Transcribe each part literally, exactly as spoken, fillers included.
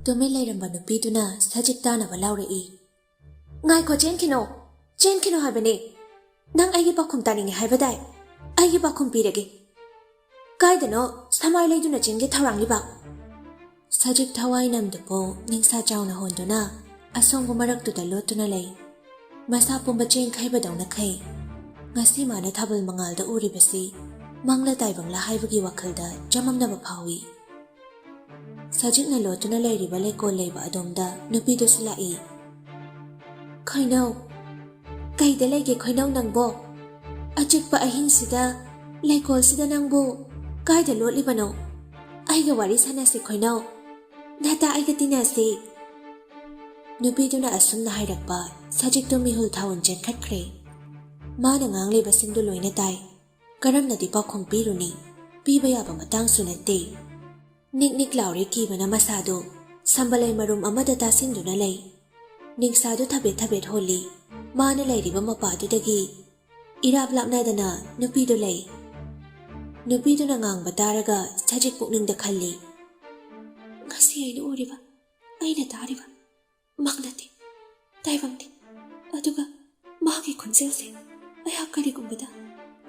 ꯇꯨꯃꯤꯟ ꯂꯩꯔꯝꯕ ꯅꯨꯄꯤꯗꯨꯅ ꯁꯖꯤꯛ ꯇꯥꯅꯕ ꯂꯥꯎꯔꯛꯏ꯫ "ꯉꯥꯏꯈꯣ, ꯆꯦꯟꯈꯤꯅꯣ! ꯆꯦꯟꯈꯤꯅꯣ ꯍꯥꯏꯕꯅꯦ! ꯅꯪ ꯑꯩꯒꯤ ꯄꯥꯎꯈꯨꯝ ꯇꯥꯅꯤꯡꯉꯦ ꯍꯥꯏꯕꯗꯥꯏ? ꯑꯩꯒꯤ ꯄꯥꯎꯈꯨꯝ ꯄꯤꯔꯒꯦ꯫ ꯀꯥꯏꯗꯅꯣ ꯁꯃꯥꯏ ꯂꯩꯗꯨꯅ ꯆꯦꯟꯒꯦ ꯊꯧꯔꯥꯡꯂꯤꯕ?" ꯁꯖꯤꯛ ꯊꯋꯥꯏ ꯅꯝꯗꯨꯕꯨ ꯅꯤꯡꯁꯥ ꯆꯥꯎꯅ ꯍꯣꯟꯗꯨꯅ ꯑꯁꯣꯡꯕ ꯃꯔꯛꯇꯨꯗ ꯂꯣꯠꯇꯨꯅ ꯂꯩ꯫ ꯃꯁꯥ ꯄꯨꯝꯕ ꯆꯦꯟꯈꯩꯕꯗꯧꯅ ꯈꯩ꯫ ꯉꯁꯤ ꯃꯥꯅ ꯊꯥꯕꯜ ꯃꯉꯥꯜꯗ ꯎꯔꯤꯕꯁꯤ ꯃꯪꯂ ꯇꯥꯏꯕꯪꯂ ꯍꯥꯏꯕꯒꯤ ꯋꯥꯈꯜꯗ ꯆꯃꯝꯅꯕ ꯐꯥꯎꯏ꯫ ꯁꯖꯤꯛꯅ ꯂꯣꯠꯇꯨꯅ ꯂꯩꯔꯤꯕ ꯂꯩꯀꯣꯜ ꯂꯩꯕ ꯑꯗꯣꯝꯗ ꯅꯨꯄꯤꯗꯨꯁꯨ ꯂꯥꯛꯏ꯫ "ꯈꯣꯏꯅꯧ, ꯀꯩꯗ ꯂꯩꯒꯦ ꯈꯣꯏꯅꯧ ꯅꯪꯕꯣ? ꯑꯆꯤꯛꯄ ꯑꯍꯤꯡꯁꯤꯗ ꯂꯩꯀꯣꯜꯁꯤꯗ ꯅꯪꯕꯨ ꯀꯥꯏꯗ ꯂꯣꯠꯂꯤꯕꯅꯣ? ꯑꯩꯒ ꯋꯥꯔꯤ ꯁꯥꯟꯅꯁꯤ ꯈꯣꯏꯅꯧ, ꯅꯇꯥ ꯑꯩꯒ ꯇꯤꯟꯅꯁꯤ꯫" ꯅꯨꯄꯤꯗꯨꯅ ꯑꯁꯨꯝꯅ ꯍꯥꯏꯔꯛꯄ ꯁꯖꯤꯛꯇꯨ ꯃꯤꯍꯨꯜ ꯊꯥꯍꯨꯟ ꯆꯦꯟꯈꯠꯈ꯭ꯔꯦ꯫ ꯃꯥꯅ ꯉꯥꯡꯂꯤꯕꯁꯤꯡꯗꯨ ꯂꯣꯏꯅ ꯇꯥꯏ꯫ ꯀꯔꯝꯅꯗꯤ ꯄꯥꯎꯈꯨꯝ ꯄꯤꯔꯨꯅꯤ? ꯄꯤꯕ ꯌꯥꯕ ꯃꯇꯥꯡꯁꯨ ꯅꯠꯇꯦ꯫ ꯅꯤꯛ ꯅꯤꯛ ꯂꯥꯎꯔꯦ ꯀꯤꯕꯅ ꯃꯁꯥꯗꯨ꯫ ꯁꯝꯕꯂꯩ ꯃꯔꯨꯝ ꯑꯃꯗ ꯇꯥꯁꯤꯟꯗꯨꯅ ꯂꯩ꯫ ꯅꯤꯡꯁꯥꯗꯨ ꯊꯕꯦꯠ ꯊꯕꯦꯠ ꯍꯣꯜꯂꯤ꯫ ꯃꯥꯅ ꯂꯩꯔꯤꯕ ꯃꯄꯥꯗꯨꯗꯒꯤ ꯏꯔꯥꯞ ꯂꯥꯞꯅꯗꯅ ꯅꯨꯄꯤꯗꯨ ꯂꯩ꯫ ꯅꯨꯄꯤꯗꯨꯅ ꯉꯥꯡꯕ ꯇꯥꯔꯒ ꯁꯖꯤꯛ ꯄꯨꯛꯅꯤꯡꯗ ꯈꯜꯂꯤ꯫ "ꯉꯁꯤ ꯑꯩꯅ ꯎꯔꯤꯕ, ꯑꯩꯅ ꯇꯥꯔꯤꯕ ꯃꯪ ꯅꯠꯇꯦ, ꯇꯥꯏꯕꯪꯅꯤ꯫ ꯑꯗꯨꯒ ꯃꯥꯒꯤ ꯈꯣꯟꯖꯦꯜꯁꯦ ꯑꯩꯍꯥꯛ ꯀꯔꯤꯒꯨꯝꯕꯗ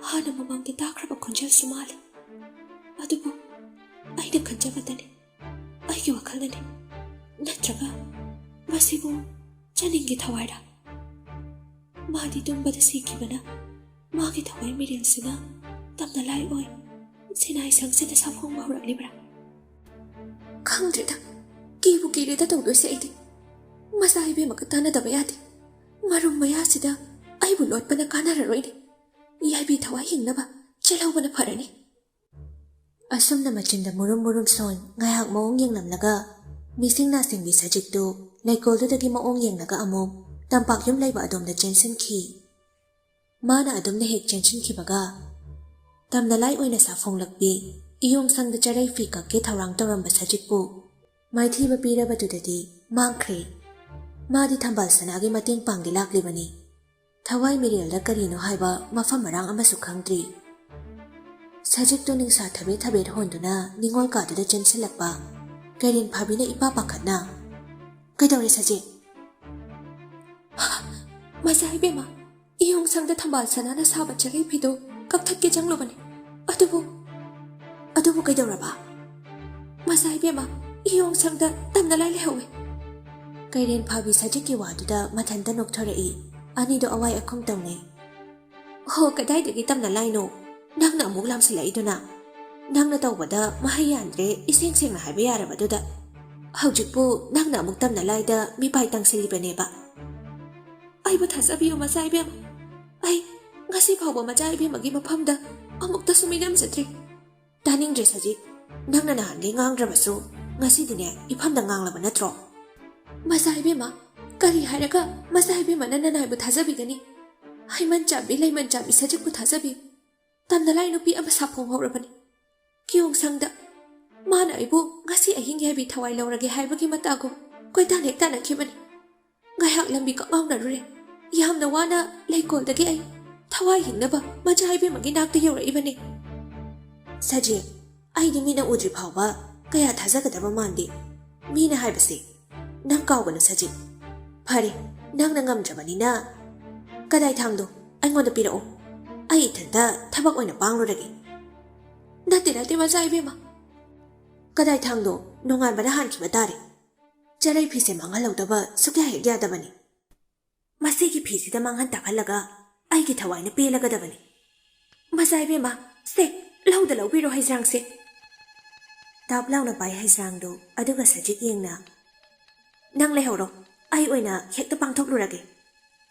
ꯍꯥꯟꯅ ꯃꯃꯥꯡꯗ ꯇꯥꯈ꯭ꯔꯕ ꯈꯣꯟꯖꯦꯜꯁꯨ ꯃꯥꯜꯂꯤ꯫ ꯑꯗꯨꯕꯨ ꯑꯩꯅ ꯈꯟꯖꯕꯗꯅꯤ, ꯑꯩꯒꯤ ꯋꯥꯈꯜꯗꯅꯤ꯫ ꯅꯠꯇ꯭ꯔꯒ ꯃꯁꯤꯕꯨ ꯆꯅꯤꯡꯒꯤ ꯊꯋꯥꯏꯔ? ꯃꯥꯗꯤ ꯇꯨꯝꯕꯗ ꯁꯤꯈꯤꯕꯅ ꯃꯥꯒꯤ ꯊꯋꯥꯏ ꯃꯤꯔꯦꯜꯁꯤꯅ ꯇꯝꯅ ꯂꯥꯏ ꯑꯣꯏ ꯁꯤꯅꯥꯏ ꯁꯪꯁꯤꯗ ꯁꯥꯐꯣꯡꯕ ꯍꯧꯔꯛꯂꯤꯕ꯭ꯔꯥ? ꯈꯪꯗ꯭ꯔꯦꯗ, ꯀꯤꯕꯨ ꯀꯤꯔꯦꯗ ꯇꯧꯗꯣꯏꯁꯦ ꯑꯩꯗꯤ꯫ ꯃꯆꯥ ꯏꯕꯦꯝꯃꯒ ꯇꯥꯟꯅꯗꯕ ꯌꯥꯗꯦ꯫ ꯃꯔꯨꯝ ꯃꯌꯥꯁꯤꯗ ꯑꯩꯕꯨ ꯂꯣꯠꯄꯅ ꯀꯥꯟꯅꯔꯔꯣꯏꯅꯦ꯫ ꯌꯥꯏꯕꯤ ꯊꯋꯥꯏ ꯍꯤꯡꯅꯕ ꯆꯦꯜꯍꯧꯕꯅ ꯐꯔꯅꯤ꯫" ꯑꯁꯨꯝꯅ ꯃꯆꯤꯟꯗ ꯃꯨꯔꯨꯝ ꯃꯨꯔꯨꯝ ꯁꯣꯟ ꯉꯥꯏꯍꯥꯛ ꯃꯑꯣꯡ ꯌꯦꯡꯂꯝꯂꯒ ꯃꯤꯁꯤꯡ ꯅꯥꯁꯤꯡꯒꯤ ꯁꯖꯤꯛꯇꯨ ꯂꯩꯀꯣꯜꯗꯨꯗꯒꯤ ꯃꯑꯣꯡ ꯌꯦꯡꯂꯒ ꯑꯃꯨꯛ ꯇꯝꯄꯥꯛ ꯌꯨꯝ ꯂꯩꯕ ꯑꯗꯣꯝꯗ ꯆꯦꯟꯁꯤꯟꯈꯤ꯫ ꯃꯥꯅ ꯑꯗꯨꯝꯅ ꯍꯦꯛ ꯆꯦꯟꯁꯤꯟꯈꯤꯕꯒ ꯇꯝꯅ ꯂꯥꯏ ꯑꯣꯏꯅ ꯁꯥꯐꯣꯡꯂꯛꯄꯤ ꯏꯌꯣꯡ ꯁꯪꯗ ꯆꯔꯩ ꯐꯤ ꯀꯛꯀꯦ ꯊꯧꯔꯥꯡ ꯇꯧꯔꯝꯕ ꯁꯖꯤꯛꯄꯨ ꯃꯥꯏꯊꯤꯕ ꯄꯤꯔꯕꯗꯨꯗꯗꯤ ꯃꯥꯡꯈ꯭ꯔꯦ꯫ ꯃꯥꯗꯤ ꯊꯝꯕꯥꯜ ꯁꯅꯥꯒꯤ ꯃꯇꯦꯡ ꯄꯥꯡꯒꯦ ꯂꯥꯛꯂꯤꯕꯅꯤ꯫ ꯊꯋꯥꯏ ꯃꯤꯔꯦꯜꯗ ꯀꯔꯤꯅꯣ ꯍꯥꯏꯕ ꯃꯐꯝ ꯃꯔꯥꯡ ꯑꯃꯁꯨ ꯈꯪꯗ꯭ꯔꯤ꯫ ꯁꯖꯤꯛꯇꯨ ꯅꯤꯡꯁꯥ ꯊꯕꯦꯠ ꯊꯕꯦꯠ ꯍꯣꯟꯗꯨꯅ ꯅꯤꯉꯣꯜ ꯀꯥꯗꯨꯗ ꯆꯦꯟꯁꯤꯜꯂꯛꯄ꯫ ꯀꯩꯔꯦꯟ ꯐꯥꯕꯤꯅ ꯏꯄꯥ ꯄꯥꯈꯠꯅ, "ꯀꯩꯗꯧꯔꯦ ꯁꯖꯤꯛ?" "ꯃꯆꯥ ꯏꯕꯦꯝꯃ, ꯏꯌꯣꯡꯁꯪꯗ ꯊꯝꯕꯥꯜ ꯁꯅꯥꯅ ꯁꯥꯕ ꯆꯔꯩ ꯐꯤꯗꯣ ꯀꯛꯊꯠꯀꯦ ꯆꯪꯂꯨꯕꯅꯦ꯫ ꯑꯗꯨꯕꯨ..." "ꯑꯗꯨꯕꯨ ꯀꯩꯗꯧꯔꯕ?" "ꯃꯆꯥ ꯏꯕꯦꯝꯃ, ꯏꯌꯣꯡꯁꯪꯗ ꯇꯝꯅ ꯂꯥꯏ ꯂꯩꯍꯧꯋꯦ꯫" ꯀꯩꯔꯦꯟ ꯐꯥꯕꯤ ꯁꯖꯤꯛꯀꯤ ꯋꯥꯗꯨꯗ ꯃꯊꯟꯇ ꯅꯣꯛꯊꯣꯔꯛꯏ꯫ ꯑꯅꯤꯗꯣ ꯑꯋꯥꯏ ꯑꯈꯨꯝ ꯇꯧꯅꯩ꯫ "ꯍꯣ, ꯀꯗꯥꯏꯗꯒꯤ ꯇꯝꯅ ꯂꯥꯏꯅꯣ? ꯅꯪꯅ ꯑꯃꯨꯛ ꯂꯥꯝꯁꯤꯜꯂꯛꯏꯗꯨꯅ꯫ ꯅꯪꯅ ꯇꯧꯕꯗ ꯃꯍꯩ ꯌꯥꯟꯗ꯭ꯔꯦ, ꯏꯁꯦꯡ ꯁꯦꯡꯅ ꯍꯥꯏꯕ ꯌꯥꯔꯕꯗꯨꯗ꯫ ꯍꯧꯖꯤꯛꯄꯨ ꯅꯪꯅ ꯑꯃꯨꯛ ꯇꯝꯅ ꯂꯥꯏꯗ ꯃꯤꯄꯥꯏ ꯇꯥꯡꯁꯤꯜꯂꯤꯕꯅꯦꯕ꯫ ꯑꯩꯕꯨ ꯊꯥꯖꯕꯤꯌꯨ, ꯃꯆꯥ ꯏꯕꯦꯝꯃ꯫ ꯑꯩ ꯉꯁꯤ ꯐꯥꯎꯕ ꯃꯆꯥ ꯏꯕꯦꯝꯃꯒꯤ ꯃꯐꯝꯗ ꯑꯃꯨꯛꯇꯁꯨ ꯃꯤꯅꯝꯖꯗ꯭ꯔꯤ꯫" "ꯇꯥꯅꯤꯡꯗ꯭ꯔꯦ ꯁꯖꯤꯛ꯫ ꯅꯪꯅ ꯅꯍꯥꯟꯒꯩ ꯉꯥꯡꯗ꯭ꯔꯕꯁꯨ ꯉꯁꯤꯗꯤꯅꯦ ꯏꯐꯝꯗ ꯉꯥꯡꯂꯕ ꯅꯠꯇ꯭ꯔꯣ?" "ꯃꯆꯥ ꯏꯕꯦꯝꯃ, ꯀꯔꯤ ꯍꯥꯏꯔꯒ ꯃꯆꯥ ꯏꯕꯦꯝꯃꯅ ꯅꯅꯥꯏꯕꯨ ꯊꯥꯖꯕꯤꯒꯅꯤ? ꯍꯩꯃꯟ ꯆꯥꯕꯤ, ꯂꯩꯃꯟ ꯆꯥꯕꯤ ꯁꯖꯤꯛꯄꯨ ꯊꯥꯖꯕꯤꯌꯨ꯫ ꯇꯝꯅ ꯂꯥꯏ ꯅꯨꯄꯤ ꯑꯃ ꯁꯥꯐꯣꯡꯍꯧꯔꯕꯅꯤ ꯀꯤꯌꯣꯡꯁꯪꯗ꯫ ꯃꯥꯅ ꯑꯩꯕꯨ ꯉꯁꯤ ꯑꯍꯤꯡ ꯌꯥꯏꯕꯤ ꯊꯋꯥꯏ ꯂꯧꯔꯒꯦ ꯍꯥꯏꯕꯒꯤ ꯃꯇꯥꯒꯨꯝ ꯀꯣꯏꯇꯥꯟ ꯍꯦꯛ ꯇꯥꯟꯅꯈꯤꯕꯅꯤ꯫ ꯉꯥꯏꯍꯥꯛ ꯂꯝꯕꯤ ꯀꯛꯉꯥꯎꯅꯔꯨꯔꯦ꯫ ꯌꯥꯝꯅ ꯋꯥꯅ ꯂꯩꯀꯣꯜꯗꯒꯤ ꯑꯩ ꯊꯋꯥꯏ ꯍꯤꯡꯅꯕ ꯃꯆꯥ ꯏꯕꯦꯝꯃꯒꯤ ꯅꯥꯛꯇ ꯌꯧꯔꯛꯏꯕꯅꯤ꯫" "ꯁꯖꯤꯛ, ꯑꯩꯗꯤ ꯃꯤꯠꯅ ꯎꯗ꯭ꯔꯤ ꯐꯥꯎꯕ ꯀꯌꯥ ꯊꯥꯖꯒꯗꯕ ꯃꯥꯟꯗꯦ꯫ ꯃꯤꯅ ꯍꯥꯏꯕꯁꯦ ꯅꯪ ꯀꯥꯎꯒꯅꯨ ꯁꯖꯤꯛ꯫ ꯐꯔꯦ, ꯅꯪꯅ ꯉꯝꯗ꯭ꯔꯕꯅꯤꯅ ꯀꯗꯥꯏ ꯊꯥꯡꯗꯣ ꯑꯩꯉꯣꯟꯗ ꯄꯤꯔꯛꯑꯣ꯫ ꯑꯩ ꯏꯊꯟꯇ ꯊꯕꯛ ꯑꯣꯏꯅ ꯄꯥꯡꯂꯨꯔꯒꯦ꯫" "ꯅꯠꯇꯦ, ꯅꯠꯇꯦ, ꯃꯆꯥ ꯏꯕꯦꯝꯃ꯫ ꯀꯗꯥꯏ ꯊꯥꯡꯗꯣ ꯅꯣꯡꯉꯥꯟꯕꯅ ꯍꯥꯟꯈꯤꯕ ꯇꯥꯔꯦ꯫ ꯆꯔꯩ ꯐꯤꯁꯦ ꯃꯥꯡꯍꯜꯍꯧꯗꯕ ꯁꯨꯛꯌꯥ ꯍꯦꯛ ꯌꯥꯗꯕꯅꯤ꯫ ꯃꯁꯤꯒꯤ ꯐꯤꯁꯤꯗ ꯃꯥꯡꯍꯟ ꯇꯥꯛꯍꯜꯂꯒ ꯑꯩꯒꯤ ꯊꯋꯥꯏꯅ ꯄꯦꯜꯂꯒꯗꯕꯅꯤ꯫ ꯃꯆꯥ ꯏꯕꯦꯝꯃ, ꯁꯦ, ꯂꯧꯗ ꯂꯧꯕꯤꯔꯣ ꯍꯩꯖ꯭ꯔꯥꯡꯁꯦ꯫" ꯇꯥꯞ ꯂꯥꯎꯅ ꯄꯥꯏ ꯍꯩꯖ꯭ꯔꯥꯡꯗꯣ, ꯑꯗꯨꯒ ꯁꯖꯤꯛ ꯌꯦꯡꯅ, "ꯅꯪ ꯂꯩꯍꯧꯔꯣ, ꯑꯩ ꯑꯣꯏꯅ ꯍꯦꯛꯇ ꯄꯥꯡꯊꯣꯛꯂꯨꯔꯒꯦ꯫"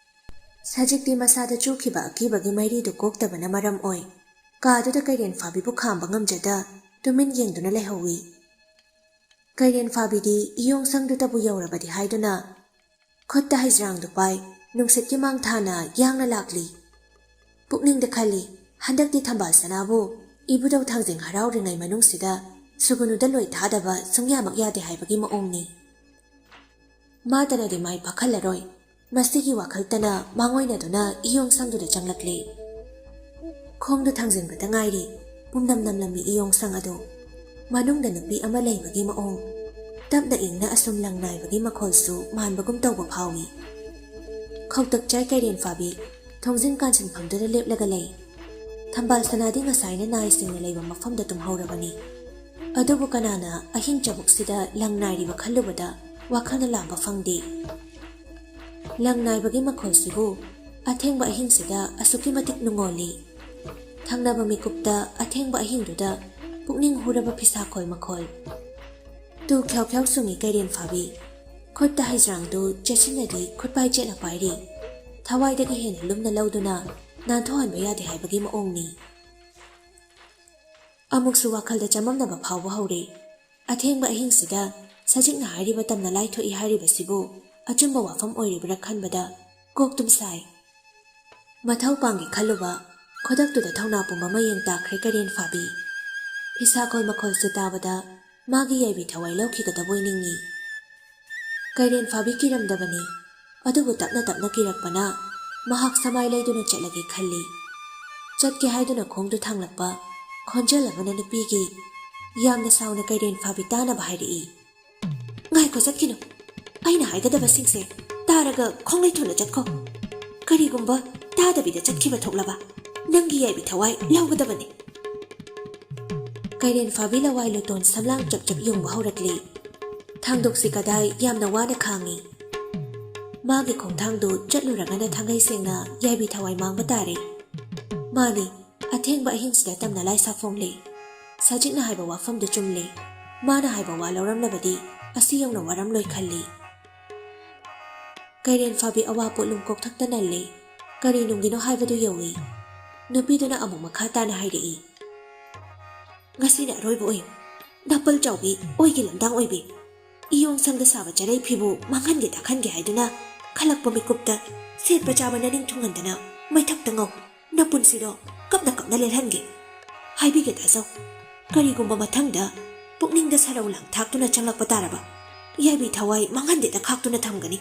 ꯁꯖꯤꯛꯇꯤ ꯃꯁꯥꯗ ꯆꯨꯈꯤꯕ ꯑꯀꯤꯕꯒꯤ ꯃꯩꯔꯤꯗꯨ ꯀꯣꯛꯇꯕꯅ ꯃꯔꯝ ꯑꯣꯏ, ꯀꯥꯗꯨꯗ ꯀꯩꯔꯦꯟ ꯐꯥꯕꯤꯕꯨ ꯈꯥꯝꯕ ꯉꯝꯖꯗ ꯇꯨꯃꯤꯟ ꯌꯦꯡꯗꯨꯅ ꯂꯩꯍꯧꯏ꯫ ꯀꯩꯔꯦꯟ ꯐꯥꯕꯤꯗꯤ ꯏꯌꯣꯡ ꯁꯪꯗꯨꯇꯕꯨ ꯌꯧꯔꯕꯗꯤ ꯍꯥꯏꯗꯨꯅ ꯈꯨꯠꯇ ꯍꯩꯖ꯭ꯔꯥꯡꯗꯨ ꯄꯥꯏ, ꯅꯨꯡꯁꯤꯠꯀꯤ ꯃꯥꯡꯊꯥꯅ ꯌꯥꯡꯅ ꯂꯥꯛꯂꯤ꯫ ꯄꯨꯛꯅꯤꯡꯗ ꯈꯜꯂꯤ, ꯍꯟꯗꯛꯇꯤ ꯊꯝꯕꯥꯜ ꯁꯅꯥꯕꯨ ꯏꯕꯨꯙꯧ ꯊꯥꯡꯖꯤꯡ ꯍꯔꯥꯎꯔꯤꯉꯩ ꯃꯅꯨꯡꯁꯤꯗ ꯁꯨꯒꯨꯅꯨꯗ ꯂꯣꯏ ꯊꯥꯗꯕ ꯁꯨꯡꯌꯥꯃꯛ ꯌꯥꯗꯦ ꯍꯥꯏꯕꯒꯤ ꯃꯑꯣꯡꯅꯤ꯫ ꯃꯥꯇꯅꯗꯤ ꯃꯥꯏ ꯄꯥꯛꯍꯜꯂꯔꯣꯏ꯫ ꯃꯁꯤꯒꯤ ꯋꯥꯈꯜꯇꯅ ꯃꯥꯡꯑꯣꯏꯅꯗꯨꯅ ꯏꯌꯣꯡ ꯁꯪꯗꯨꯗ ꯆꯪꯂꯛꯂꯦ꯫ ꯈꯣꯡꯗꯨ ꯊꯥꯡꯖꯤꯟꯕꯇ ꯉꯥꯏꯔꯤ, ꯄꯨꯝꯅꯝ ꯅꯝꯂꯝꯃꯤ ꯏꯌꯣꯡ ꯁꯪ ꯑꯗꯨ꯫ ꯃꯅꯨꯡꯗ ꯅꯨꯄꯤ ꯑꯃ ꯂꯩꯕꯒꯤ ꯃꯑꯣꯡ, ꯇꯞꯅ ꯏꯪꯅ ꯑꯁꯨꯝ ꯂꯪ ꯅꯥꯏꯕꯒꯤ ꯃꯈꯣꯜꯁꯨ ꯃꯥꯟꯕꯒꯨꯝ ꯇꯧꯕ ꯐꯥꯎꯏ꯫ ꯈꯧꯇꯛ ꯆꯥꯏ ꯀꯩꯔꯦꯟ ꯐꯥꯕꯤ ꯊꯣꯡꯖꯤꯟ ꯀꯥꯟꯁꯤꯟꯐꯝꯗꯨꯗ ꯂꯦꯞꯂꯒ ꯂꯩ꯫ ꯊꯝꯕꯥꯜ ꯁꯅꯥꯗꯤ ꯉꯁꯥꯏꯅ ꯅꯥꯏ ꯁꯦꯡꯅ ꯂꯩꯕ ꯃꯐꯝꯗ ꯇꯨꯝꯍꯧꯔꯕꯅꯤ꯫ ꯑꯗꯨꯕꯨ ꯀꯅꯥꯅ ꯑꯍꯤꯡ ꯆꯕꯨꯛꯁꯤꯗ ꯂꯪ ꯅꯥꯏꯔꯤꯕ ꯈꯜꯂꯨꯕꯗ ꯋꯥꯈꯜꯅ ꯂꯥꯝꯕ ꯐꯪꯗꯦ꯫ ꯂꯪ ꯅꯥꯏꯕꯒꯤ ꯃꯈꯣꯜꯁꯤꯕꯨ ꯑꯊꯦꯡꯕ ꯑꯍꯤꯡꯁꯤꯗ ꯑꯁꯨꯛꯀꯤ ꯃꯇꯤꯛ ꯅꯨꯡꯉꯣꯜꯂꯤ꯫ ꯊꯪꯅꯕ ꯃꯤꯀꯨꯞꯇ ꯑꯊꯦꯡꯕ ꯑꯍꯤꯡꯗꯨꯗ ꯄꯨꯛꯅꯤꯡ ꯍꯨꯔꯕ ꯐꯤꯁꯥꯈꯣꯜ ꯃꯈꯣꯜ꯫ ꯇꯨ ꯈ꯭ꯌꯥꯎ ꯈ꯭ꯌꯥꯎ ꯆꯨꯡꯉꯤ ꯀꯩꯔꯦꯟ ꯐꯥꯕꯤ꯫ ꯈꯨꯠꯇ ꯍꯩꯖ꯭ꯔꯥꯡꯗꯨ ꯆꯦꯠꯁꯤꯟꯅꯗꯤ ꯈꯨꯠꯄꯥꯏ ꯆꯦꯠꯅ ꯄꯥꯏꯔꯤ꯫ ꯊꯋꯥꯏꯗꯒꯤ ꯍꯦꯟꯅ ꯂꯨꯝꯅ ꯂꯧꯗꯨꯅ ꯅꯥꯟꯊꯣꯛꯍꯟꯕ ꯌꯥꯗꯦ ꯍꯥꯏꯕꯒꯤ ꯃꯑꯣꯡꯅꯤ꯫ ꯑꯃꯨꯛꯁꯨ ꯋꯥꯈꯜꯗ ꯆꯃꯝꯅꯕ ꯐꯥꯎꯕ ꯍꯧꯔꯦ꯫ ꯑꯊꯦꯡꯕ ꯑꯍꯤꯡꯁꯤꯗ ꯁꯖꯤꯛꯅ ꯍꯥꯏꯔꯤꯕ ꯇꯝꯅ ꯂꯥꯏ ꯊꯣꯛꯏ ꯍꯥꯏꯔꯤꯕꯁꯤꯕꯨ ꯑꯆꯨꯝꯕ ꯋꯥꯐꯝ ꯑꯣꯏꯔꯤꯕ꯭ꯔꯥ ꯈꯟꯕꯗ ꯀꯣꯛ ꯇꯨꯝ ꯁꯥꯏ꯫ ꯃꯊꯧ ꯄꯥꯡꯒꯦ ꯈꯜꯂꯨꯕ ꯈꯨꯗꯛꯇꯨꯗ ꯊꯧꯅꯥ ꯄꯨꯝꯕ ꯃꯌꯦꯡ ꯇꯥꯈ꯭ꯔꯦ ꯀꯩꯔꯦꯟ ꯐꯥꯕꯤ꯫ ꯐꯤꯁꯥꯈꯣꯜ ꯃꯈꯣꯜꯁꯦ ꯇꯥꯕꯗ ꯃꯥꯒꯤ ꯌꯥꯏꯕꯤ ꯊꯋꯥꯏ ꯂꯧꯈꯤꯒꯗꯕꯣꯏ ꯅꯤꯡꯏ꯫ ꯀꯩꯔꯦꯟ ꯐꯥꯕꯤ ꯀꯤꯔꯝꯗꯕꯅꯤ, ꯑꯗꯨꯕꯨ ꯇꯞꯅ ꯇꯞꯅ ꯀꯤꯔꯛꯄꯅ ꯃꯍꯥꯛ ꯁꯃꯥꯏ ꯂꯩꯗꯨꯅ ꯆꯠꯂꯒꯦ ꯈꯜꯂꯤ꯫ ꯆꯠꯀꯦ ꯍꯥꯏꯗꯨꯅ ꯈꯣꯡꯗꯨ ꯊꯥꯡꯂꯛꯄ ꯈꯣꯟꯖꯦꯜ ꯑꯃꯅ ꯅꯨꯄꯤꯒꯤ ꯌꯥꯝꯅ ꯁꯥꯎꯅ ꯀꯩꯔꯦꯟ ꯐꯥꯕꯤ ꯇꯥꯅꯕ ꯍꯥꯏꯔꯛꯏ꯫ "ꯉꯥꯏꯈꯣ, ꯆꯠꯈꯤꯅꯨ꯫ ꯑꯩꯅ ꯍꯥꯏꯒꯗꯕꯁꯤꯡꯁꯦ ꯇꯥꯔꯒ ꯈꯣꯡꯂꯩ ꯊꯨꯅ ꯆꯠꯈꯣ꯫ ꯀꯔꯤꯒꯨꯝꯕ ꯇꯥꯗꯕꯤꯗ ꯆꯠꯈꯤꯕ ꯊꯣꯛꯂꯕ, ꯅꯪꯒꯤ ꯌꯥꯏꯕꯤ ꯊꯋꯥꯏ ꯂꯧꯒꯗꯕꯅꯤ꯫" ꯀꯩꯔꯦꯟ ꯐꯥꯕꯤ ꯂꯋꯥꯏ ꯂꯨꯇꯣꯟ ꯁꯝꯂꯥꯡ ꯆꯞ ꯆꯞ ꯌꯨꯡꯕ ꯍꯧꯔꯛꯂꯤ꯫ ꯊꯥꯡꯗꯣꯛꯁꯤ ꯀꯗꯥꯏ ꯌꯥꯝꯅ ꯋꯥꯅ ꯈꯥꯡꯉꯤ꯫ ꯃꯥꯒꯤ ꯈꯣꯡꯊꯥꯡꯗꯨ ꯆꯠꯂꯨꯔꯒꯅ ꯊꯥꯡꯒꯩ ꯁꯦꯡꯅ ꯌꯥꯏꯕꯤ ꯊꯋꯥꯏ ꯃꯥꯡꯕ ꯇꯥꯔꯦ꯫ ꯃꯥꯅꯤ, ꯑꯊꯦꯡꯕ ꯑꯍꯤꯡꯁꯤꯗ ꯇꯝꯅ ꯂꯥꯏ ꯁꯥꯐꯣꯡꯂꯦ꯫ ꯁꯖꯤꯛꯅ ꯍꯥꯏꯕ ꯋꯥꯐꯝꯗꯨ ꯆꯨꯝꯂꯦ꯫ ꯃꯥꯅ ꯍꯥꯏꯕ ꯋꯥ ꯂꯧꯔꯝꯂꯕꯗꯤ ꯑꯁꯤ ꯌꯧꯅ ꯋꯥꯔꯝꯂꯣꯏ ꯈꯜꯂꯤ꯫ ꯀꯩꯔꯦꯟ ꯐꯥꯕꯤ ꯑꯋꯥ ꯄꯣꯠꯂꯨꯝ ꯀꯣꯛꯊꯛꯇ ꯅꯜꯂꯦ꯫ ꯀꯔꯤ ꯅꯨꯡꯒꯤꯅꯣ ꯍꯥꯏꯕꯗꯨ ꯌꯧꯏ꯫ ꯅꯨꯄꯤꯗꯨꯅ ꯑꯃꯨꯛ ꯃꯈꯥ ꯇꯥꯅ ꯍꯥꯏꯔꯛꯏ꯫ "ꯉꯁꯤꯅ ꯑꯔꯣꯏꯕ ꯑꯣꯏꯌꯨ꯫ ꯅꯥꯄꯜ ꯆꯥꯎꯕꯤ, ꯑꯣꯏꯒꯤ ꯂꯝꯗꯥꯡ ꯑꯣꯏꯕꯤ꯫ ꯏꯌꯣꯡ ꯁꯪꯗ ꯁꯥꯕ ꯆꯔꯩ ꯐꯤꯕꯨ ꯃꯥꯡꯍꯟꯒꯦ ꯇꯥꯛꯍꯟꯒꯦ ꯍꯥꯏꯗꯨꯅ ꯈꯜꯂꯛꯄ ꯃꯤꯀꯨꯞꯇ ꯁꯦꯠꯄ ꯆꯥꯕ ꯅꯅꯤꯡ ꯊꯨꯡꯍꯟꯗꯅ ꯃꯩꯊꯛꯇ ꯉꯧ꯫ ꯅꯄꯨꯟꯁꯤꯗꯣ ꯀꯞꯅ ꯀꯞꯅ ꯂꯦꯜꯍꯟꯒꯦ꯫ ꯍꯥꯏꯕꯤꯒꯦ ꯇꯥꯖꯧ꯫ ꯀꯔꯤꯒꯨꯝꯕ ꯃꯊꯪꯗ ꯄꯨꯛꯅꯤꯡꯗ ꯁꯔꯧ ꯂꯥꯡ ꯊꯥꯛꯇꯨꯅ ꯆꯪꯂꯛꯄ ꯇꯥꯔꯕ, ꯌꯥꯏꯕꯤ ꯊꯋꯥꯏ ꯃꯥꯡꯍꯟꯗꯦꯗ ꯈꯥꯛꯇꯨꯅ ꯊꯝꯒꯅꯤ꯫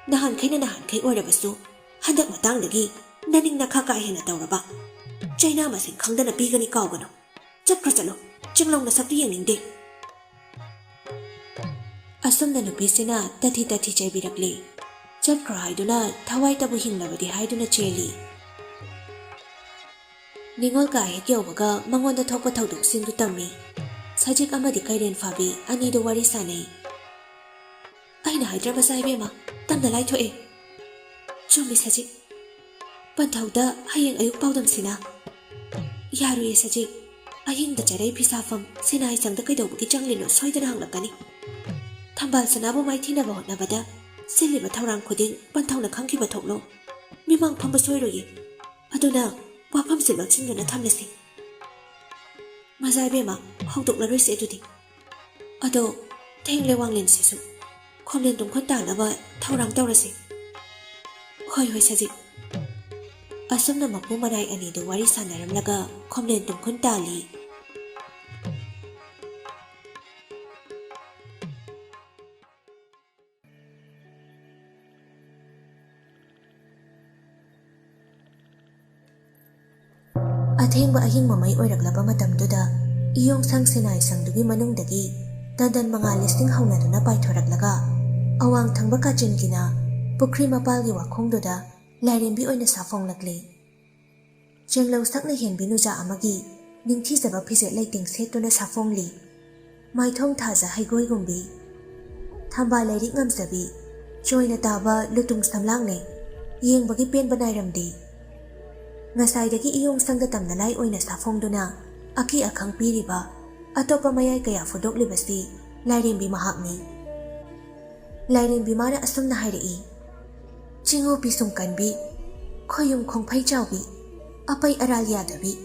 ꯅꯍꯥꯟꯈꯩꯅ ꯅꯍꯥꯟꯈꯩ ꯑꯣꯏꯔꯕꯁꯨ, ꯍꯟꯗꯛ ꯃꯇꯥꯡꯗꯒꯤ ꯅꯅꯤꯡ ꯅꯈꯥ ꯀꯥ ꯍꯦꯟꯅ ꯇꯧꯔꯕ꯫ ꯆꯩꯅꯥ ꯃꯁꯤꯡ ꯈꯪꯗꯅ ꯄꯤꯒꯅꯤ ꯀꯥꯎꯒꯅꯨ꯫ ꯆꯠꯈ꯭ꯔꯣ ꯆꯠꯂꯣ, ꯆꯤꯡꯂꯧ ꯅꯁꯛꯇꯨ ꯌꯦꯡꯅꯤꯡꯗꯦ꯫" ꯑꯁꯨꯝꯅ ꯅꯨꯄꯤꯁꯤꯅ ꯇꯊꯤ ꯇꯊꯤ ꯆꯩꯕꯤꯔꯛꯂꯤ꯫ ꯆꯠꯈ꯭ꯔꯣ ꯍꯥꯏꯗꯨꯅ ꯊꯋꯥꯏꯇꯕꯨ ꯍꯤꯡꯂꯕꯗꯤ ꯍꯥꯏꯗꯨꯅ ꯆꯦꯜꯂꯤ꯫ ꯅꯤꯉꯣꯜ ꯀꯥ ꯍꯦꯛ ꯌꯧꯕꯒ ꯃꯉꯣꯟꯗ ꯊꯣꯛꯄ ꯊꯧꯗꯣꯛꯁꯤꯡꯗꯨ ꯇꯝꯃꯤ꯫ ꯁꯖꯤꯛ ꯑꯃꯗꯤ ꯀꯩꯔꯦꯟ ꯐꯥꯕꯤ ꯑꯅꯤꯗꯨ ꯋꯥꯔꯤ ꯁꯥꯟꯅꯩ꯫ "ꯑꯩꯅ ꯍꯥꯏꯗ꯭ꯔꯥ ꯃꯆꯥ ꯏꯕꯦꯝꯃ, ꯇꯝꯅ ꯂꯥꯏꯊꯣꯛꯑꯦ꯫ ꯆꯨꯝꯃꯤ ꯁꯖꯤꯛ, ꯄꯟꯊꯧꯗ ꯍꯌꯦꯡ ꯑꯌꯨꯛ ꯄꯥꯎꯗꯝꯁꯤꯅ꯫" "ꯌꯥꯔꯣꯏꯌꯦ ꯁꯖꯤꯛ, ꯑꯍꯤꯡꯗ ꯆꯔꯩ ꯐꯤꯁꯥꯐꯝ ꯁꯤꯅꯥꯏ ꯆꯪꯗ ꯀꯩꯗꯧꯕꯒꯤ ꯆꯪꯂꯤꯅꯣ ꯁꯣꯏꯗꯅ ꯍꯪꯂꯛꯀꯅꯤ꯫ ꯊꯝꯕꯥꯜ ꯁꯅꯥꯕꯨ ꯃꯥꯏꯊꯤꯅꯕ ꯍꯣꯠꯅꯕꯗ ꯁꯤꯜꯂꯤꯕ ꯊꯧꯔꯥꯡ ꯈꯨꯗꯤꯡ ꯄꯟꯊꯧꯅ ꯈꯪꯈꯤꯕ ꯊꯣꯛꯂꯣ꯫ ꯃꯤꯃꯥꯡ ꯐꯝꯕ ꯁꯣꯏꯔꯣꯏꯌꯦ꯫ ꯑꯗꯨꯅ ꯋꯥꯐꯝꯁꯦ ꯂꯣꯠꯁꯤꯟꯗꯨꯅ ꯊꯝꯂꯁꯤ꯫ ꯃꯆꯥ ꯏꯕꯦꯝꯃ, ꯍꯧꯗꯣꯛꯂꯔꯣꯏꯁꯤ ꯑꯗꯨꯗꯤ꯫ ꯑꯗꯣ ꯊꯦꯡꯂꯦ ꯋꯥꯡꯂꯦꯟꯁꯤꯁꯨ꯫ ꯈꯣꯝꯂꯦꯟ ꯇꯨꯝꯈꯨꯟ ꯇꯥꯅꯕ ꯊꯧꯔꯥꯡ ꯇꯧꯔꯁꯤ꯫" "ꯍꯣꯏ ꯍꯣꯏ ꯁꯖꯤꯛ꯫" ꯑꯁꯨꯝꯅ ꯃꯄꯨ ꯃꯅꯥꯏ ꯑꯅꯤꯗꯨ ꯋꯥꯔꯤ ꯁꯥꯟꯅꯔꯝꯂꯒ ꯈꯣꯝꯂꯦꯟ ꯇꯨꯝꯈꯨꯟ ꯇꯥꯜꯂꯤ꯫ ꯑꯊꯦꯡꯕ ꯑꯍꯤꯡ ꯃꯃꯩ ꯑꯣꯏꯔꯛꯂꯕ ꯃꯇꯝꯗꯨꯗ ꯏꯌꯣꯡꯁꯪ ꯁꯤꯅꯥꯏ ꯁꯪꯗꯨꯒꯤ ꯃꯅꯨꯡꯗꯒꯤ ꯇꯟꯗꯟ ꯃꯉꯥꯜ ꯂꯤꯁꯤꯡ ꯍꯧꯅꯗꯨꯅ ꯄꯥꯏꯊꯣꯔꯛꯂꯒ ꯑꯋꯥꯡ ꯊꯪꯕ ꯀꯥꯆꯤꯟꯒꯤꯅ ꯄꯨꯈ꯭ꯔꯤ ꯃꯄꯥꯜꯒꯤ ꯋꯥꯈꯣꯡꯗꯨꯗ ꯂꯥꯏꯔꯦꯝꯕꯤ ꯑꯣꯏꯅ ꯁꯥꯐꯣꯡꯂꯛꯂꯤ꯫ ꯆꯦꯡꯂꯧ ꯁꯛꯅ ꯍꯦꯟꯕꯤ ꯅꯨꯖꯥ ꯑꯃꯒꯤ ꯅꯤꯡꯊꯤꯖꯕ ꯐꯤꯖꯦꯠ ꯂꯩꯇꯦꯡ ꯁꯦꯠꯇꯨꯅ ꯁꯥꯐꯣꯡꯂꯤ꯫ ꯃꯥꯏꯊꯣꯡ ꯊꯥꯖ ꯍꯩꯒꯣꯏꯒꯨꯝꯕꯤ, ꯊꯝꯕꯥꯜ ꯂꯩꯔꯤꯛ ꯉꯝꯖꯕꯤ, ꯆꯣꯏꯅ ꯇꯥꯕ ꯂꯨꯇꯨꯡ ꯁꯝꯂꯥꯡꯅꯦ꯫ ꯌꯦꯡꯕꯒꯤ ꯄꯦꯟꯕ ꯅꯥꯏꯔꯝꯗꯦ꯫ ꯉꯁꯥꯏꯗꯒꯤ ꯏꯌꯣꯡ ꯁꯪꯗ ꯇꯝꯅꯂꯥꯏ ꯑꯣꯏꯅ ꯁꯥꯐꯣꯡꯗꯨꯅ ꯑꯀꯤ ꯑꯈꯪ ꯄꯤꯔꯤꯕ, ꯑꯇꯣꯞꯄ ꯃꯌꯥꯏ ꯀꯌꯥ ꯐꯨꯗꯣꯛꯂꯤꯕꯁꯤ ꯂꯥꯏꯔꯦꯝꯕꯤ ꯃꯍꯥꯛꯅꯤ꯫ ꯂꯥꯏꯔꯦꯝꯕꯤ ꯃꯥꯅ ꯑꯁꯨꯝꯅ ꯍꯥꯏꯔꯛꯏ, "ꯆꯤꯡꯉꯨ ꯄꯤꯁꯨꯝ ꯀꯟꯕꯤ, ꯈꯣꯌꯨꯝ ꯈꯣꯡꯐꯩ ꯆꯥꯎꯕꯤ, ꯑꯄꯩ ꯑꯔꯥꯜ ꯌꯥꯗꯕꯤ,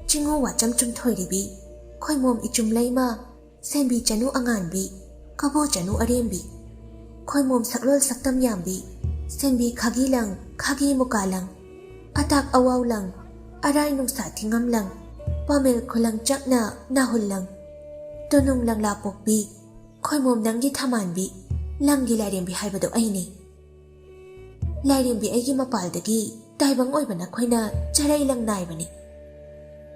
ꯆꯤꯡꯉꯨ ꯋꯥꯆꯝ ꯆꯨꯝꯊꯣꯏꯔꯤꯕꯤ, ꯈꯣꯏꯃꯣꯝ ꯏꯆꯨꯝ ꯂꯩꯃ, ꯁꯦꯝꯕꯤ ꯆꯅꯨ ꯑꯉꯥꯟꯕꯤ, ꯀꯕꯣ ꯆꯅꯨ ꯑꯔꯦꯝꯕꯤ, ꯈꯣꯏꯃꯣꯝ ꯁꯛꯂꯣꯜ ꯁꯛꯇꯝ ꯌꯥꯝꯕꯤ, ꯁꯦꯝꯕꯤ ꯈꯥꯒꯤ ꯂꯪ, ꯈꯥꯒꯤ ꯃꯨꯀꯥ ꯂꯪ, ꯑꯇꯥꯛ ꯑꯋꯥꯎ ꯂꯪ, ꯑꯔꯥꯏ ꯅꯨꯡꯁꯥ ꯊꯤꯉꯝ ꯂꯪ, ꯄꯥꯃꯦꯜ ꯈꯨꯂꯪ ꯆꯥꯛꯅ ꯅꯥꯍꯨꯜ ꯂꯪ, ꯇꯨꯅꯨꯡ ꯂꯪꯂꯥ ꯄꯣꯛꯄꯤ, ꯈꯣꯏꯃꯣꯝ ꯅꯪꯒꯤ ꯊꯃꯥꯟꯕꯤ, ꯂꯪꯒꯤ ꯂꯥꯏꯔꯦꯝꯕꯤ ꯍꯥꯏꯕꯗꯣ ꯑꯩꯅꯤ꯫ ꯂꯥꯏꯔꯦꯝꯕꯤ ꯑꯩꯒꯤ ꯃꯄꯥꯜꯗꯒꯤ ꯇꯥꯏꯕꯪ ꯑꯣꯏꯕ ꯅꯈꯣꯏꯅ ꯆꯔꯩ ꯂꯪ ꯅꯥꯏꯕꯅꯤ꯫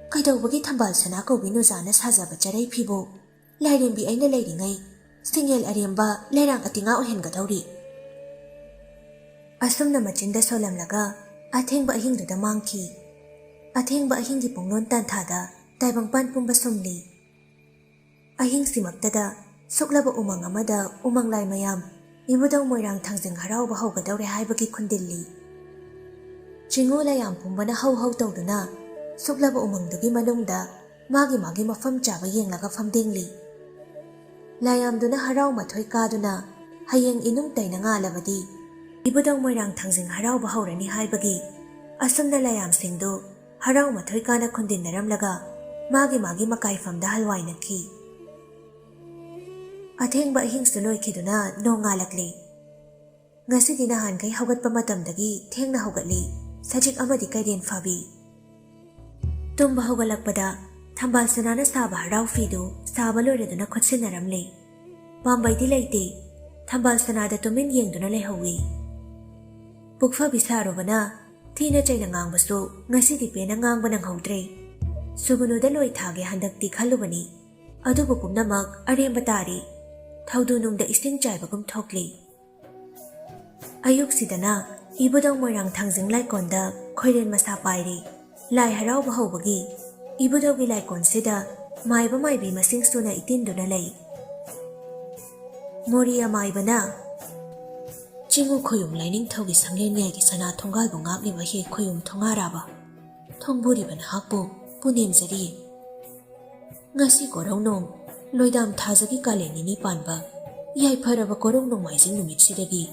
ꯀꯩꯗꯧꯕꯒꯤ ꯊꯝꯕꯥꯜ ꯁꯅꯥ ꯀꯧꯕꯤ ꯅꯨꯖꯥꯅ ꯁꯥꯖꯕ ꯆꯔꯩ ꯐꯤꯕꯨ ꯂꯥꯏꯔꯦꯝꯕꯤ ꯑꯩꯅ ꯂꯩꯔꯤꯉꯩ ꯁꯤꯡꯉꯦꯜ ꯑꯔꯦꯝꯕ ꯂꯩꯔꯥꯡ ꯑꯇꯤꯉꯥ ꯑꯣꯏꯍꯟꯒꯗꯧꯔꯤ꯫ ꯑꯁꯨꯝꯅ ꯃꯆꯤꯟꯗ ꯁꯣꯜꯂꯝꯂꯒ ꯑꯊꯦꯡꯕ ꯑꯍꯤꯡꯗꯨꯗ ꯃꯥꯡꯈꯤ꯫ ꯑꯊꯦꯡꯕ ꯑꯍꯤꯡꯒꯤ ꯄꯨꯡꯂꯣꯟ ꯇꯥꯟꯊꯥꯗ ꯇꯥꯏꯕꯪꯄꯥꯟ ꯄꯨꯝꯕ ꯁꯨꯝꯂꯤ꯫ ꯑꯍꯤꯡꯁꯤꯃꯛꯇꯗ ꯁꯨꯛꯂꯕ ꯎꯃꯪ ꯑꯃꯗ ꯎꯃꯪ ꯂꯥꯏ ꯃꯌꯥꯝ ꯏꯕꯨꯙꯧ ꯃꯣꯏꯔꯥꯡ ꯊꯥꯡꯖꯤꯡ ꯍꯔꯥꯎꯕ ꯍꯧꯒꯗꯧꯔꯦ ꯍꯥꯏꯕꯒꯤ ꯈꯨꯟꯗꯤꯜꯂꯤ꯫ ꯆꯤꯡꯉꯨ ꯂꯥꯏꯌꯥꯝ ꯄꯨꯝꯕꯅ ꯍꯧ ꯍꯧ ꯇꯧꯗꯨꯅ ꯁꯨꯛꯂꯕ ꯎꯃꯪꯗꯨꯒꯤ ꯃꯅꯨꯡꯗ ꯃꯥꯒꯤ ꯃꯥꯒꯤ ꯃꯐꯝ ꯆꯥꯕ ꯌꯦꯡꯂꯒ ꯐꯝꯗꯦꯡꯂꯤ꯫ ꯂꯥꯏꯌꯥꯝꯗꯨꯅ ꯍꯔꯥꯎ ꯃꯊꯣꯏ ꯀꯥꯗꯨꯅ ꯍꯌꯦꯡ ꯏꯅꯨꯡ ꯇꯩꯅ ꯉꯥꯜꯂꯕꯗꯤ ꯏꯕꯨꯙꯧ ꯃꯣꯏꯔꯥꯡ ꯊꯥꯡꯖꯤꯡ ꯍꯔꯥꯎꯕ ꯍꯧꯔꯅꯤ ꯍꯥꯏꯕꯒꯤ ꯑꯁꯨꯝꯅ ꯂꯥꯏꯌꯥꯝꯁꯤꯡꯗꯨ ꯍꯔꯥꯎ ꯃꯊꯣꯏ ꯀꯥꯅ ꯈꯨꯟꯗꯤꯟꯅꯔꯝꯂꯒ ꯃꯥꯒꯤ ꯃꯥꯒꯤ ꯃꯀꯥꯏꯐꯝꯗ ꯍꯜꯋꯥꯏꯅꯈꯤ꯫ ꯑꯊꯦꯡꯕ ꯑꯍꯤꯡꯁꯨ ꯂꯣꯏꯈꯤꯗꯨꯅ ꯅꯣꯡꯉꯥꯜꯂꯛꯂꯤ꯫ ꯉꯁꯤꯗꯤ ꯅꯍꯥꯟꯈꯩ ꯍꯧꯒꯠꯄ ꯃꯇꯝꯗꯒꯤ ꯊꯦꯡꯅ ꯍꯧꯒꯠꯂꯤ ꯁꯖꯤꯛ ꯑꯃꯗꯤ ꯀꯩꯔꯦꯟ ꯐꯥꯕꯤ꯫ ꯇꯨꯝꯕ ꯍꯧꯒꯠꯂꯛꯄꯗ ꯊꯝꯕꯥꯜ ꯁꯅꯥꯅ ꯁꯥꯕ ꯍꯔꯥꯎ ꯐꯤꯗꯨ ꯁꯥꯕ ꯂꯣꯏꯔꯗꯨꯅ ꯈꯨꯠꯁꯤꯟꯅꯔꯝꯂꯦ꯫ ꯄꯥꯝꯕꯩꯗꯤ ꯂꯩꯇꯦ꯫ ꯊꯝꯕꯥꯜ ꯁꯅꯥꯗ ꯇꯨꯃꯤꯟ ꯌꯦꯡꯗꯨꯅ ꯂꯩꯍꯧꯏ꯫ ꯄꯨꯛꯐꯕꯤ ꯁꯥꯔꯨꯕꯅ ꯊꯤꯅ ꯆꯩꯅ ꯉꯥꯡꯕꯁꯨ ꯉꯁꯤꯗꯤ ꯄꯦꯟꯅ ꯉꯥꯡꯕ ꯅꯪꯍꯧꯗ꯭ꯔꯦ꯫ ꯁꯨꯒꯨꯅꯨꯗ ꯂꯣꯏ ꯊꯥꯒꯦ ꯍꯟꯗꯛꯇꯤ ꯈꯜꯂꯨꯕꯅꯤ꯫ ꯑꯗꯨꯕꯨ ꯄꯨꯝꯅꯃꯛ ꯑꯔꯦꯝꯕ ꯇꯥꯔꯤ꯫ ꯊꯧꯗꯨ ꯅꯨꯡꯗ ꯏꯁꯤꯡ ꯆꯥꯏꯕꯒꯨꯝ ꯊꯣꯛꯂꯤ꯫ ꯑꯌꯨꯛꯁꯤꯗꯅ ꯏꯕꯨꯙꯧ ꯃꯣꯏꯔꯥꯡ ꯊꯥꯡꯖꯤꯡ ꯂꯥꯏꯀꯣꯟꯗ ꯈꯣꯏꯔꯦꯟ ꯃꯁꯥ ꯄꯥꯏꯔꯤ꯫ ꯂꯥꯏ ꯍꯔꯥꯎꯕ ꯍꯧꯕꯒꯤ ꯏꯕꯨꯙꯧꯒꯤ ꯂꯥꯏꯀꯣꯟꯁꯤꯗ ꯃꯥꯏꯕ ꯃꯥꯏꯕꯤ ꯃꯁꯤꯡ ꯁꯨꯅ ꯏꯇꯤꯟꯗꯨꯅ ꯂꯩ꯫ ꯃꯣꯔꯤ ꯑꯃꯥꯏꯕꯅ, "ꯆꯤꯡꯉꯨ ꯈꯣꯌꯨꯝ ꯂꯥꯏꯅꯤꯡꯊꯧꯒꯤ ꯁꯪꯂꯦꯟ ꯌꯥꯏꯒꯤ ꯁꯅꯥ ꯊꯣꯡꯒꯥꯜꯕꯨ ꯉꯥꯛꯂꯤꯕ ꯍꯦ ꯈꯣꯌꯨꯝ ꯊꯣꯡꯉꯥꯔꯥꯕ, ꯊꯣꯡꯕꯨꯔꯤꯕ ꯅꯍꯥꯛꯄꯨ ꯄꯨꯅꯦꯝꯖꯔꯤ꯫ ꯉꯁꯤ ꯀꯣꯔꯧꯅꯣꯡ ꯂꯣꯏꯗꯥꯝ ꯊꯥꯖꯒꯤ ꯀꯥꯂꯦꯟ ꯅꯤꯅꯤ ꯄꯥꯟꯕ ꯌꯥꯏꯐꯔꯕ ꯀꯣꯔꯧ ꯅꯣꯡꯃꯥꯏꯖꯤꯡ ꯅꯨꯃꯤꯠꯁꯤꯗꯒꯤ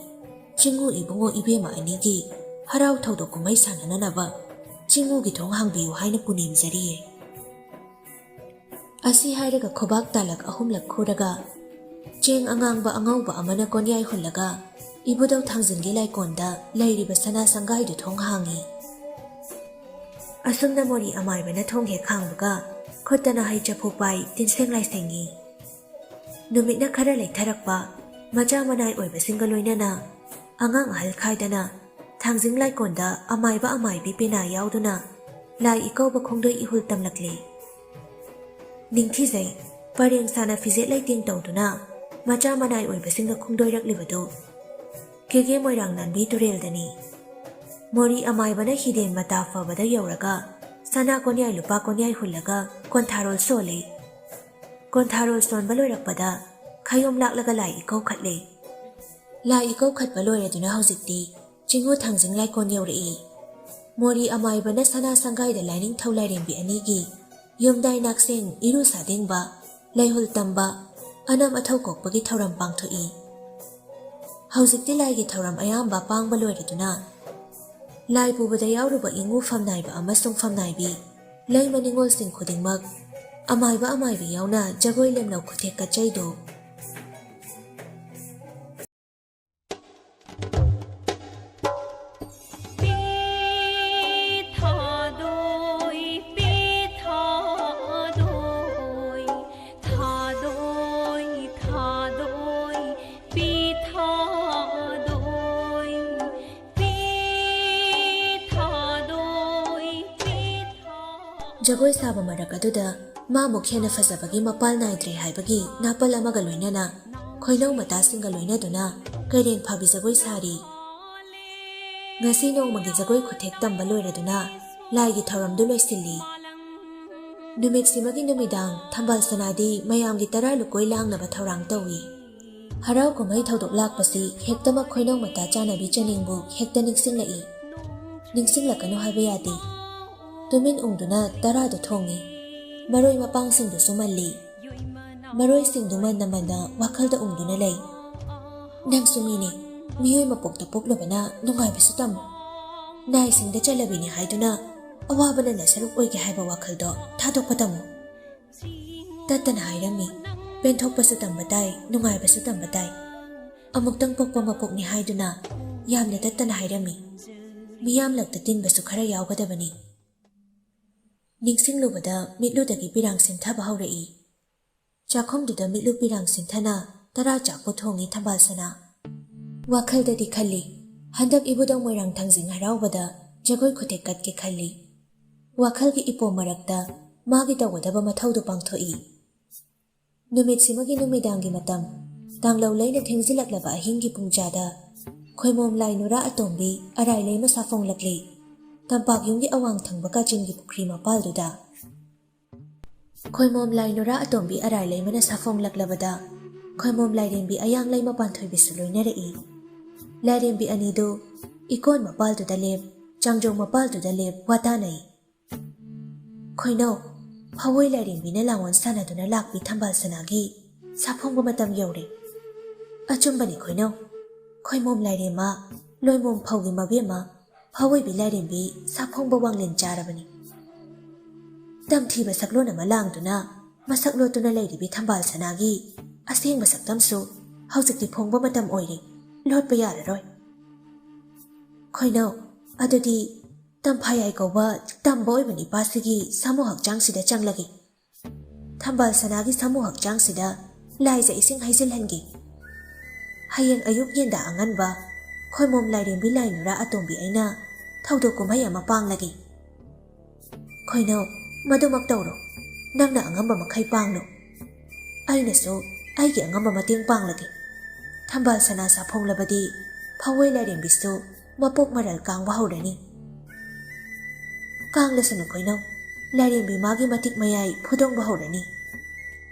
ꯆꯤꯡꯉꯨ ꯏꯕꯨꯡꯉꯣ ꯏꯕꯦꯝꯃ ꯑꯅꯤꯒꯤ ꯍꯔꯥꯎ ꯊꯧꯗꯣꯛ ꯀꯨꯝꯍꯩ ꯁꯥꯟꯅꯅꯅꯕ ꯆꯤꯡꯉꯨꯒꯤ ꯊꯣꯡ ꯍꯥꯡꯕꯤꯌꯨ ꯍꯥꯏꯅ ꯄꯨꯅꯦꯝꯖꯔꯤꯌꯦ"꯫ ꯑꯁꯤ ꯍꯥꯏꯔꯒ ꯈꯨꯕꯥꯛ ꯇꯥꯂꯛ ꯑꯍꯨꯝꯂꯛ ꯈꯨꯔꯒ ꯆꯦꯡ ꯑꯉꯥꯡꯕ ꯑꯉꯧꯕ ꯑꯃꯅ ꯀꯣꯟꯌꯥꯏ ꯍꯨꯜꯂꯒ ꯏꯕꯨꯙꯧ ꯊꯥꯡꯖꯤꯡꯒꯤ ꯂꯥꯏꯀꯣꯟꯗ ꯂꯩꯔꯤꯕ ꯁꯅꯥ ꯁꯪꯒꯥꯏꯗꯨ ꯊꯣꯡ ꯍꯥꯡꯉꯤ꯫ ꯑꯁꯨꯝꯅ ꯃꯣꯔꯤ ꯑꯃꯥꯏꯕꯅ ꯊꯣꯡ ꯍꯦꯛ ꯍꯥꯡꯕꯒ ꯈꯨꯠꯇꯅ ꯍꯩ ꯆꯐꯨ ꯄꯥꯏ ꯇꯤꯟꯁꯦꯡ ꯂꯥꯏꯁꯦꯡꯉꯤ꯫ ꯅꯨꯃꯤꯠꯅ ꯈꯔ ꯂꯩꯊꯔꯛꯄ ꯃꯆꯥ ꯃꯅꯥꯏ ꯑꯣꯏꯕꯁꯤꯡꯒ ꯂꯣꯏꯅꯅ ꯑꯉꯥꯡ ꯑꯍꯜ ꯈꯥꯏꯗꯅ ꯊꯥꯡꯖꯤꯡ ꯂꯥꯏꯀꯣꯟꯗ ꯑꯃꯥꯏꯕ ꯑꯃꯥꯏꯕꯤ ꯄꯦꯅꯥ ꯌꯥꯎꯗꯨꯅ ꯂꯥꯏ ꯏꯀꯧꯕ ꯈꯣꯡꯗꯣꯏ ꯏꯍꯨꯜ ꯇꯝꯂꯛꯂꯤ꯫ ꯅꯤꯡꯊꯤꯖꯩ ꯄꯔꯦꯡ ꯁꯥꯅ ꯐꯤꯖꯦꯠ ꯂꯩꯇꯦꯡ ꯇꯧꯗꯨꯅ ꯃꯆꯥ ꯃꯅꯥꯏ ꯑꯣꯏꯕꯁꯤꯡꯅ ꯈꯣꯡꯗꯣꯏꯔꯛꯂꯤꯕꯗꯨ ꯀꯦꯒꯦ ꯃꯣꯏꯔꯥꯡ ꯂꯥꯟꯕꯤ ꯇꯨꯔꯦꯜꯗꯅꯤ꯫ ꯃꯣꯔꯤ ꯑꯃꯥꯏꯕꯅ ꯍꯤꯗꯦꯟ ꯃꯇꯥ ꯐꯕꯗ ꯌꯧꯔꯒ ꯁꯅꯥ ꯀꯣꯟꯌꯥꯏ ꯂꯨꯄꯥ ꯀꯣꯟꯌꯥꯏ ꯍꯨꯜꯂꯒ ꯀꯣꯟꯊꯥꯔꯣꯜ ꯁꯣꯜꯂꯦ꯫ ꯀꯣꯟꯊꯥꯔꯣꯜ ꯁꯣꯟꯕ ꯂꯣꯏꯔꯛꯄꯗ ꯈꯌꯣꯝ ꯂꯥꯛꯂꯒ ꯂꯥꯏ ꯏꯀꯧꯈꯠꯂꯦ꯫ ꯂꯥꯏ ꯏꯀꯧꯈꯠꯄ ꯂꯣꯏꯔꯗꯨꯅ ꯍꯧꯖꯤꯛꯇꯤ ꯆꯤꯡꯉꯨ ꯊꯥꯡꯖꯤꯡ ꯂꯥꯏꯀꯣꯟ ꯌꯧꯔꯛꯏ꯫ ꯃꯣꯔꯤ ꯑꯃꯥꯏꯕꯅ ꯁꯅꯥ ꯁꯪꯒꯥꯏꯗ ꯂꯥꯏꯅꯤꯡꯊꯧ ꯂꯥꯏꯔꯦꯝꯕꯤ ꯑꯅꯤꯒꯤ ꯌꯨꯝꯗꯥꯏ ꯅꯥꯛꯁꯦꯡ ꯏꯔꯨ ꯁꯥꯗꯦꯡꯕ, ꯂꯩꯍꯨꯜ ꯇꯝꯕ, ꯑꯅꯝ ꯑꯊꯧ ꯀꯣꯛꯄꯒꯤ ꯊꯧꯔꯝ ꯄꯥꯡꯊꯣꯛꯏ꯫ ꯍꯧꯖꯤꯛꯇꯤ ꯂꯥꯏꯒꯤ ꯊꯧꯔꯝ ꯑꯌꯥꯝꯕ ꯄꯥꯡꯕ ꯂꯣꯏꯔꯗꯨꯅ ꯂꯥꯏ ꯄꯨꯕꯗ ꯌꯥꯎꯔꯨꯕ ꯏꯉꯨ ꯐꯝꯅꯥꯏꯕ ꯑꯃꯁꯨꯡ ꯐꯝꯅꯥꯏꯕꯤ, ꯂꯩꯃ ꯅꯤꯉꯣꯜꯁꯤꯡ ꯈꯨꯗꯤꯡꯃꯛ ꯑꯃꯥꯏꯕ ꯑꯃꯥꯏꯕꯤ ꯌꯥꯎꯅ ꯖꯒꯣꯏ ꯂꯦꯝꯅꯧ ꯈꯨꯊꯦꯛ ꯀꯠꯆꯩꯗꯣ꯫ ꯄꯤ ꯊꯥꯗꯣꯏ, ꯄꯤ ꯊꯥꯗꯣꯏ, ꯊꯥꯗꯣꯏ, ꯊꯥꯗꯣꯏ, ꯄꯤ ꯊꯥꯗꯣꯏ, ꯄꯤ ꯊꯥꯗꯣꯏ, ꯄꯤ ꯊꯥꯗꯣꯏ꯫ ꯖꯒꯣꯏ ꯁꯥꯕ ꯃꯔꯛ ꯑꯗꯨꯗ ꯃꯥꯃꯨꯛ ꯍꯦꯟꯅ ꯐꯖꯕꯒꯤ ꯃꯄꯥꯜ ꯅꯥꯏꯗ꯭ꯔꯦ ꯍꯥꯏꯕꯒꯤ ꯅꯥꯄꯜ ꯑꯃꯒ ꯂꯣꯏꯅꯅ ꯈꯣꯏꯅꯧ ꯃꯇꯥꯁꯤꯡꯒ ꯂꯣꯏꯅꯗꯨꯅ ꯀꯩꯔꯦꯟ ꯐꯥꯕꯤ ꯖꯒꯣꯏ ꯁꯥꯔꯤ꯫ ꯉꯁꯤ ꯅꯣꯡꯃꯒꯤ ꯖꯒꯣꯏ ꯈꯨꯊꯦꯛ ꯇꯝꯕ ꯂꯣꯏꯔꯗꯨꯅ ꯂꯥꯏꯒꯤ ꯊꯧꯔꯝꯗꯨ ꯂꯣꯏꯁꯤꯜꯂꯤ꯫ ꯅꯨꯃꯤꯠꯁꯤꯃꯒꯤ ꯅꯨꯃꯤꯗꯥꯡ ꯊꯝꯕꯥꯜ ꯁꯅꯥꯗꯤ ꯃꯌꯥꯝꯒꯤ ꯇꯔꯥ ꯂꯨꯀꯣꯏ ꯂꯥꯡꯅꯕ ꯊꯧꯔꯥꯡ ꯇꯧꯏ꯫ ꯍꯔꯥꯎ ꯀꯨꯝꯍꯩ ꯊꯧꯗꯣꯛ ꯂꯥꯛꯄꯁꯤ ꯍꯦꯛꯇꯃꯛ ꯈꯣꯏꯅꯧ ꯃꯇꯥ ꯆꯥꯅꯕꯤ ꯆꯅꯤꯡꯕꯨ ꯍꯦꯛꯇ ꯅꯤꯡꯁꯤꯡꯂꯛꯏ꯫ ꯅꯤꯡꯁꯤꯡꯂꯛꯀꯅꯨ ꯍꯥꯏꯕ ꯌꯥꯗꯦ꯫ ꯇꯨꯃꯤꯟ ꯎꯪꯗꯨꯅ ꯇꯔꯥꯗꯨ ꯊꯣꯡꯏ꯫ ꯃꯔꯣꯏ ꯃꯄꯥꯡꯁꯤꯡꯗꯨꯁꯨ ꯃꯜꯂꯤ꯫ ꯃꯔꯣꯏꯁꯤꯡꯗꯨ ꯃꯟꯅ ꯃꯟꯅ ꯋꯥꯈꯜꯗ ꯎꯪꯗꯨꯅ ꯂꯩ꯫ ꯅꯪꯁꯨ ꯃꯤꯅꯤ, ꯃꯤꯑꯣꯏ ꯃꯄꯣꯛꯇ ꯄꯣꯛꯂꯨꯕꯅ ꯅꯨꯡꯉꯥꯏꯕꯁꯨ ꯇꯝꯃꯨ꯫ ꯅꯥꯏꯁꯤꯡꯗ ꯆꯠꯂꯕꯤꯅꯤ ꯍꯥꯏꯗꯨꯅ ꯑꯋꯥꯕꯅ ꯅꯁꯔꯨꯛ ꯑꯣꯏꯒꯦ ꯍꯥꯏꯕ ꯋꯥꯈꯜꯗꯣ ꯊꯥꯗꯣꯛꯄ ꯇꯝꯃꯨ꯫ ꯇꯠꯇꯅ ꯍꯥꯏꯔꯝꯃꯤ, ꯄꯦꯟꯊꯣꯛꯄꯁꯨ ꯇꯝꯕ ꯇꯥꯏ, ꯅꯨꯡꯉꯥꯏꯕꯁꯨ ꯇꯝꯕ ꯇꯥꯏ꯫ ꯑꯃꯨꯛꯇꯪ ꯄꯣꯛꯄ ꯃꯄꯣꯛꯅꯤ ꯍꯥꯏꯗꯨꯅ ꯌꯥꯝꯅ ꯇꯠꯇꯅ ꯍꯥꯏꯔꯝꯃꯤ꯫ ꯃꯤꯌꯥꯝꯂꯛꯇ ꯇꯤꯟꯕꯁꯨ ꯈꯔ ꯌꯥꯎꯒꯗꯕꯅꯤ꯫ ꯅꯤꯡꯁꯤꯡꯂꯨꯕꯗ ꯃꯤꯠꯂꯨꯗꯒꯤ ꯄꯤꯔꯥꯡ ꯁꯤꯟꯊꯕ ꯍꯧꯔꯛꯏ꯫ ꯆꯥꯛꯈꯨꯝꯗꯨꯗ ꯃꯤꯠꯂꯨ ꯄꯤꯔꯥꯡ ꯁꯤꯟꯊꯅ ꯇꯔꯥ ꯆꯥꯛꯄꯨ ꯊꯣꯡꯉꯤ ꯊꯝꯕꯥꯜ ꯁꯅꯥ꯫ ꯋꯥꯈꯜꯗꯗꯤ ꯈꯜꯂꯤ, ꯍꯟꯗꯛ ꯏꯕꯨꯙꯧ ꯃꯣꯏꯔꯥꯡ ꯊꯥꯡꯖꯤꯡ ꯍꯔꯥꯎꯕꯗ ꯖꯒꯣꯏ ꯈꯨꯊꯦꯛ ꯀꯠꯀꯦ ꯈꯜꯂꯤ꯫ ꯋꯥꯈꯜꯒꯤ ꯏꯄꯣꯝ ꯃꯔꯛꯇ ꯃꯥꯒꯤ ꯇꯧꯒꯗꯕ ꯃꯊꯧꯗꯨ ꯄꯥꯡꯊꯣꯛꯏ꯫ ꯅꯨꯃꯤꯠꯁꯤꯃꯒꯤ ꯅꯨꯃꯤꯗꯥꯡꯒꯤ ꯃꯇꯝ ꯇꯥꯡꯂꯧ ꯂꯩꯅ ꯊꯦꯡꯖꯤꯜꯂꯛꯂꯕ ꯑꯍꯤꯡꯒꯤ ꯄꯨꯡꯖꯥꯗ ꯈꯣꯏꯃꯣꯝ ꯂꯥꯏ ꯅꯨꯔꯥ ꯑꯇꯣꯝꯕꯤ ꯑꯔꯥꯏ ꯂꯩꯃ ꯁꯥꯐꯣꯡꯂꯛꯂꯤ꯫ ꯇꯝꯄꯥꯛ ꯌꯨꯝꯒꯤ ꯑꯋꯥꯡ ꯊꯪꯕ ꯀꯥꯆꯤꯟꯒꯤ ꯄꯨꯈ꯭ꯔꯤ ꯃꯄꯥꯜꯗꯨꯗ꯫ ꯈꯣꯏꯃꯣꯝ ꯂꯥꯏ ꯅꯨꯔꯥ ꯑꯇꯣꯝꯕꯤ ꯑꯔꯥꯏ ꯂꯩꯃꯅ ꯁꯥꯐꯣꯡꯂꯛꯂꯕꯗ ꯈꯣꯏꯃꯣꯝ ꯂꯥꯏꯔꯦꯝꯕꯤ ꯑꯌꯥꯡ ꯂꯩꯃ ꯄꯥꯟꯊꯣꯏꯕꯤꯁꯨ ꯂꯣꯏꯅꯔꯛꯏ꯫ ꯂꯥꯏꯔꯦꯝꯕꯤ ꯑꯅꯤꯗꯨ ꯏꯀꯣꯟ ꯃꯄꯥꯜꯗꯨꯗ ꯂꯦꯞ, ꯆꯥꯡꯖꯧ ꯃꯄꯥꯜꯗꯨꯗ ꯂꯦꯞ, ꯋꯥ ꯇꯥꯅꯩ꯫ "ꯈꯣꯏꯅꯧ, ꯐꯋꯣꯏ ꯂꯥꯏꯔꯦꯝꯕꯤꯅ ꯂꯥꯡꯑꯣꯟ ꯁꯥꯟꯅꯗꯨꯅ ꯂꯥꯛꯄꯤ ꯊꯝꯕꯥꯜ ꯁꯅꯥꯒꯤ ꯁꯥꯐꯣꯡꯕ ꯃꯇꯝ ꯌꯧꯔꯦ꯫" "ꯑꯆꯨꯝꯕꯅꯤ ꯈꯣꯏꯅꯧ꯫ ꯈꯣꯏꯃꯣꯝ ꯂꯥꯏꯔꯦꯝꯃ, ꯂꯣꯏꯃꯣꯝ ꯐꯧꯒꯤ ꯃꯕꯦꯝꯃ, ꯐꯋꯣꯏꯕꯤ ꯂꯥꯏꯔꯦꯝꯕꯤ ꯁꯥꯐꯣꯡꯕ ꯋꯥꯡꯂꯦꯟ ꯆꯥꯔꯕꯅꯤ꯫" ꯇꯝꯊꯤꯕ ꯁꯛꯂꯣꯟ ꯑꯃ ꯂꯥꯡꯗꯨꯅ ꯃꯁꯛ ꯂꯣꯠꯇꯨꯅ ꯂꯩꯔꯤꯕꯤ ꯊꯝꯕꯥꯜ ꯁꯅꯥꯒꯤ ꯑꯁꯦꯡꯕ ꯁꯛꯇꯝꯁꯨ ꯍꯧꯖꯤꯛꯇꯤ ꯐꯣꯡꯕ ꯃꯇꯝ ꯑꯣꯏꯔꯦ꯫ ꯂꯣꯠꯄ ꯌꯥꯔꯔꯣꯏ꯫ "ꯈꯣꯏꯅꯧ, ꯑꯗꯨꯗꯤ ꯇꯝꯐꯥꯌꯥꯏ ꯀꯧꯕ ꯇꯝꯕ ꯑꯣꯏꯕ ꯅꯤꯄꯥꯁꯤꯒꯤ ꯁꯥꯃꯨ ꯍꯛꯆꯥꯡꯁꯤꯗ ꯆꯪꯂꯒꯦ꯫ ꯊꯝꯕꯥꯜ ꯁꯅꯥꯒꯤ ꯁꯥꯃꯨ ꯍꯛꯆꯥꯡꯁꯤꯗ ꯂꯥꯏꯖ ꯏꯁꯤꯡ ꯍꯩꯖꯤꯜꯍꯟꯒꯦ꯫ ꯍꯌꯦꯡ ꯑꯌꯨꯛ ꯌꯦꯟꯗꯥ ꯑꯉꯟꯕ ꯈꯣꯏꯃꯣꯝ ꯂꯥꯏꯔꯦꯝꯕꯤ ꯂꯥꯏ ꯅꯨꯔꯥ ꯑꯇꯣꯝꯕꯤ ꯑꯩꯅ ꯊꯧꯗꯣꯛ ꯀꯨꯝꯍꯩ ꯑꯃ ꯄꯥꯡꯂꯒꯦ꯫" "ꯈꯣꯏꯅꯧ, ꯃꯗꯨꯃꯛ ꯇꯧꯔꯣ꯫ ꯅꯪꯅ ꯑꯉꯝꯕ ꯃꯈꯩ ꯄꯥꯡꯂꯨ꯫ ꯑꯩꯅꯁꯨ ꯑꯩꯒꯤ ꯑꯉꯝꯕ ꯃꯇꯦꯡ ꯄꯥꯡꯂꯒꯦ꯫ ꯊꯝꯕꯥꯜ ꯁꯅꯥ ꯁꯥꯐꯣꯡꯂꯕꯗꯤ ꯐꯋꯣꯏ ꯂꯥꯏꯔꯦꯝꯕꯤꯁꯨ ꯃꯄꯣꯛ ꯃꯔꯜ ꯀꯥꯡꯕ ꯍꯧꯔꯅꯤ꯫" "ꯀꯥꯡꯂꯁꯅꯨ ꯈꯣꯏꯅꯧ, ꯂꯥꯏꯔꯦꯝꯕꯤ ꯃꯥꯒꯤ ꯃꯇꯤꯛ ꯃꯌꯥꯏ ꯐꯨꯗꯣꯡꯕ ꯍꯧꯔꯅꯤ꯫"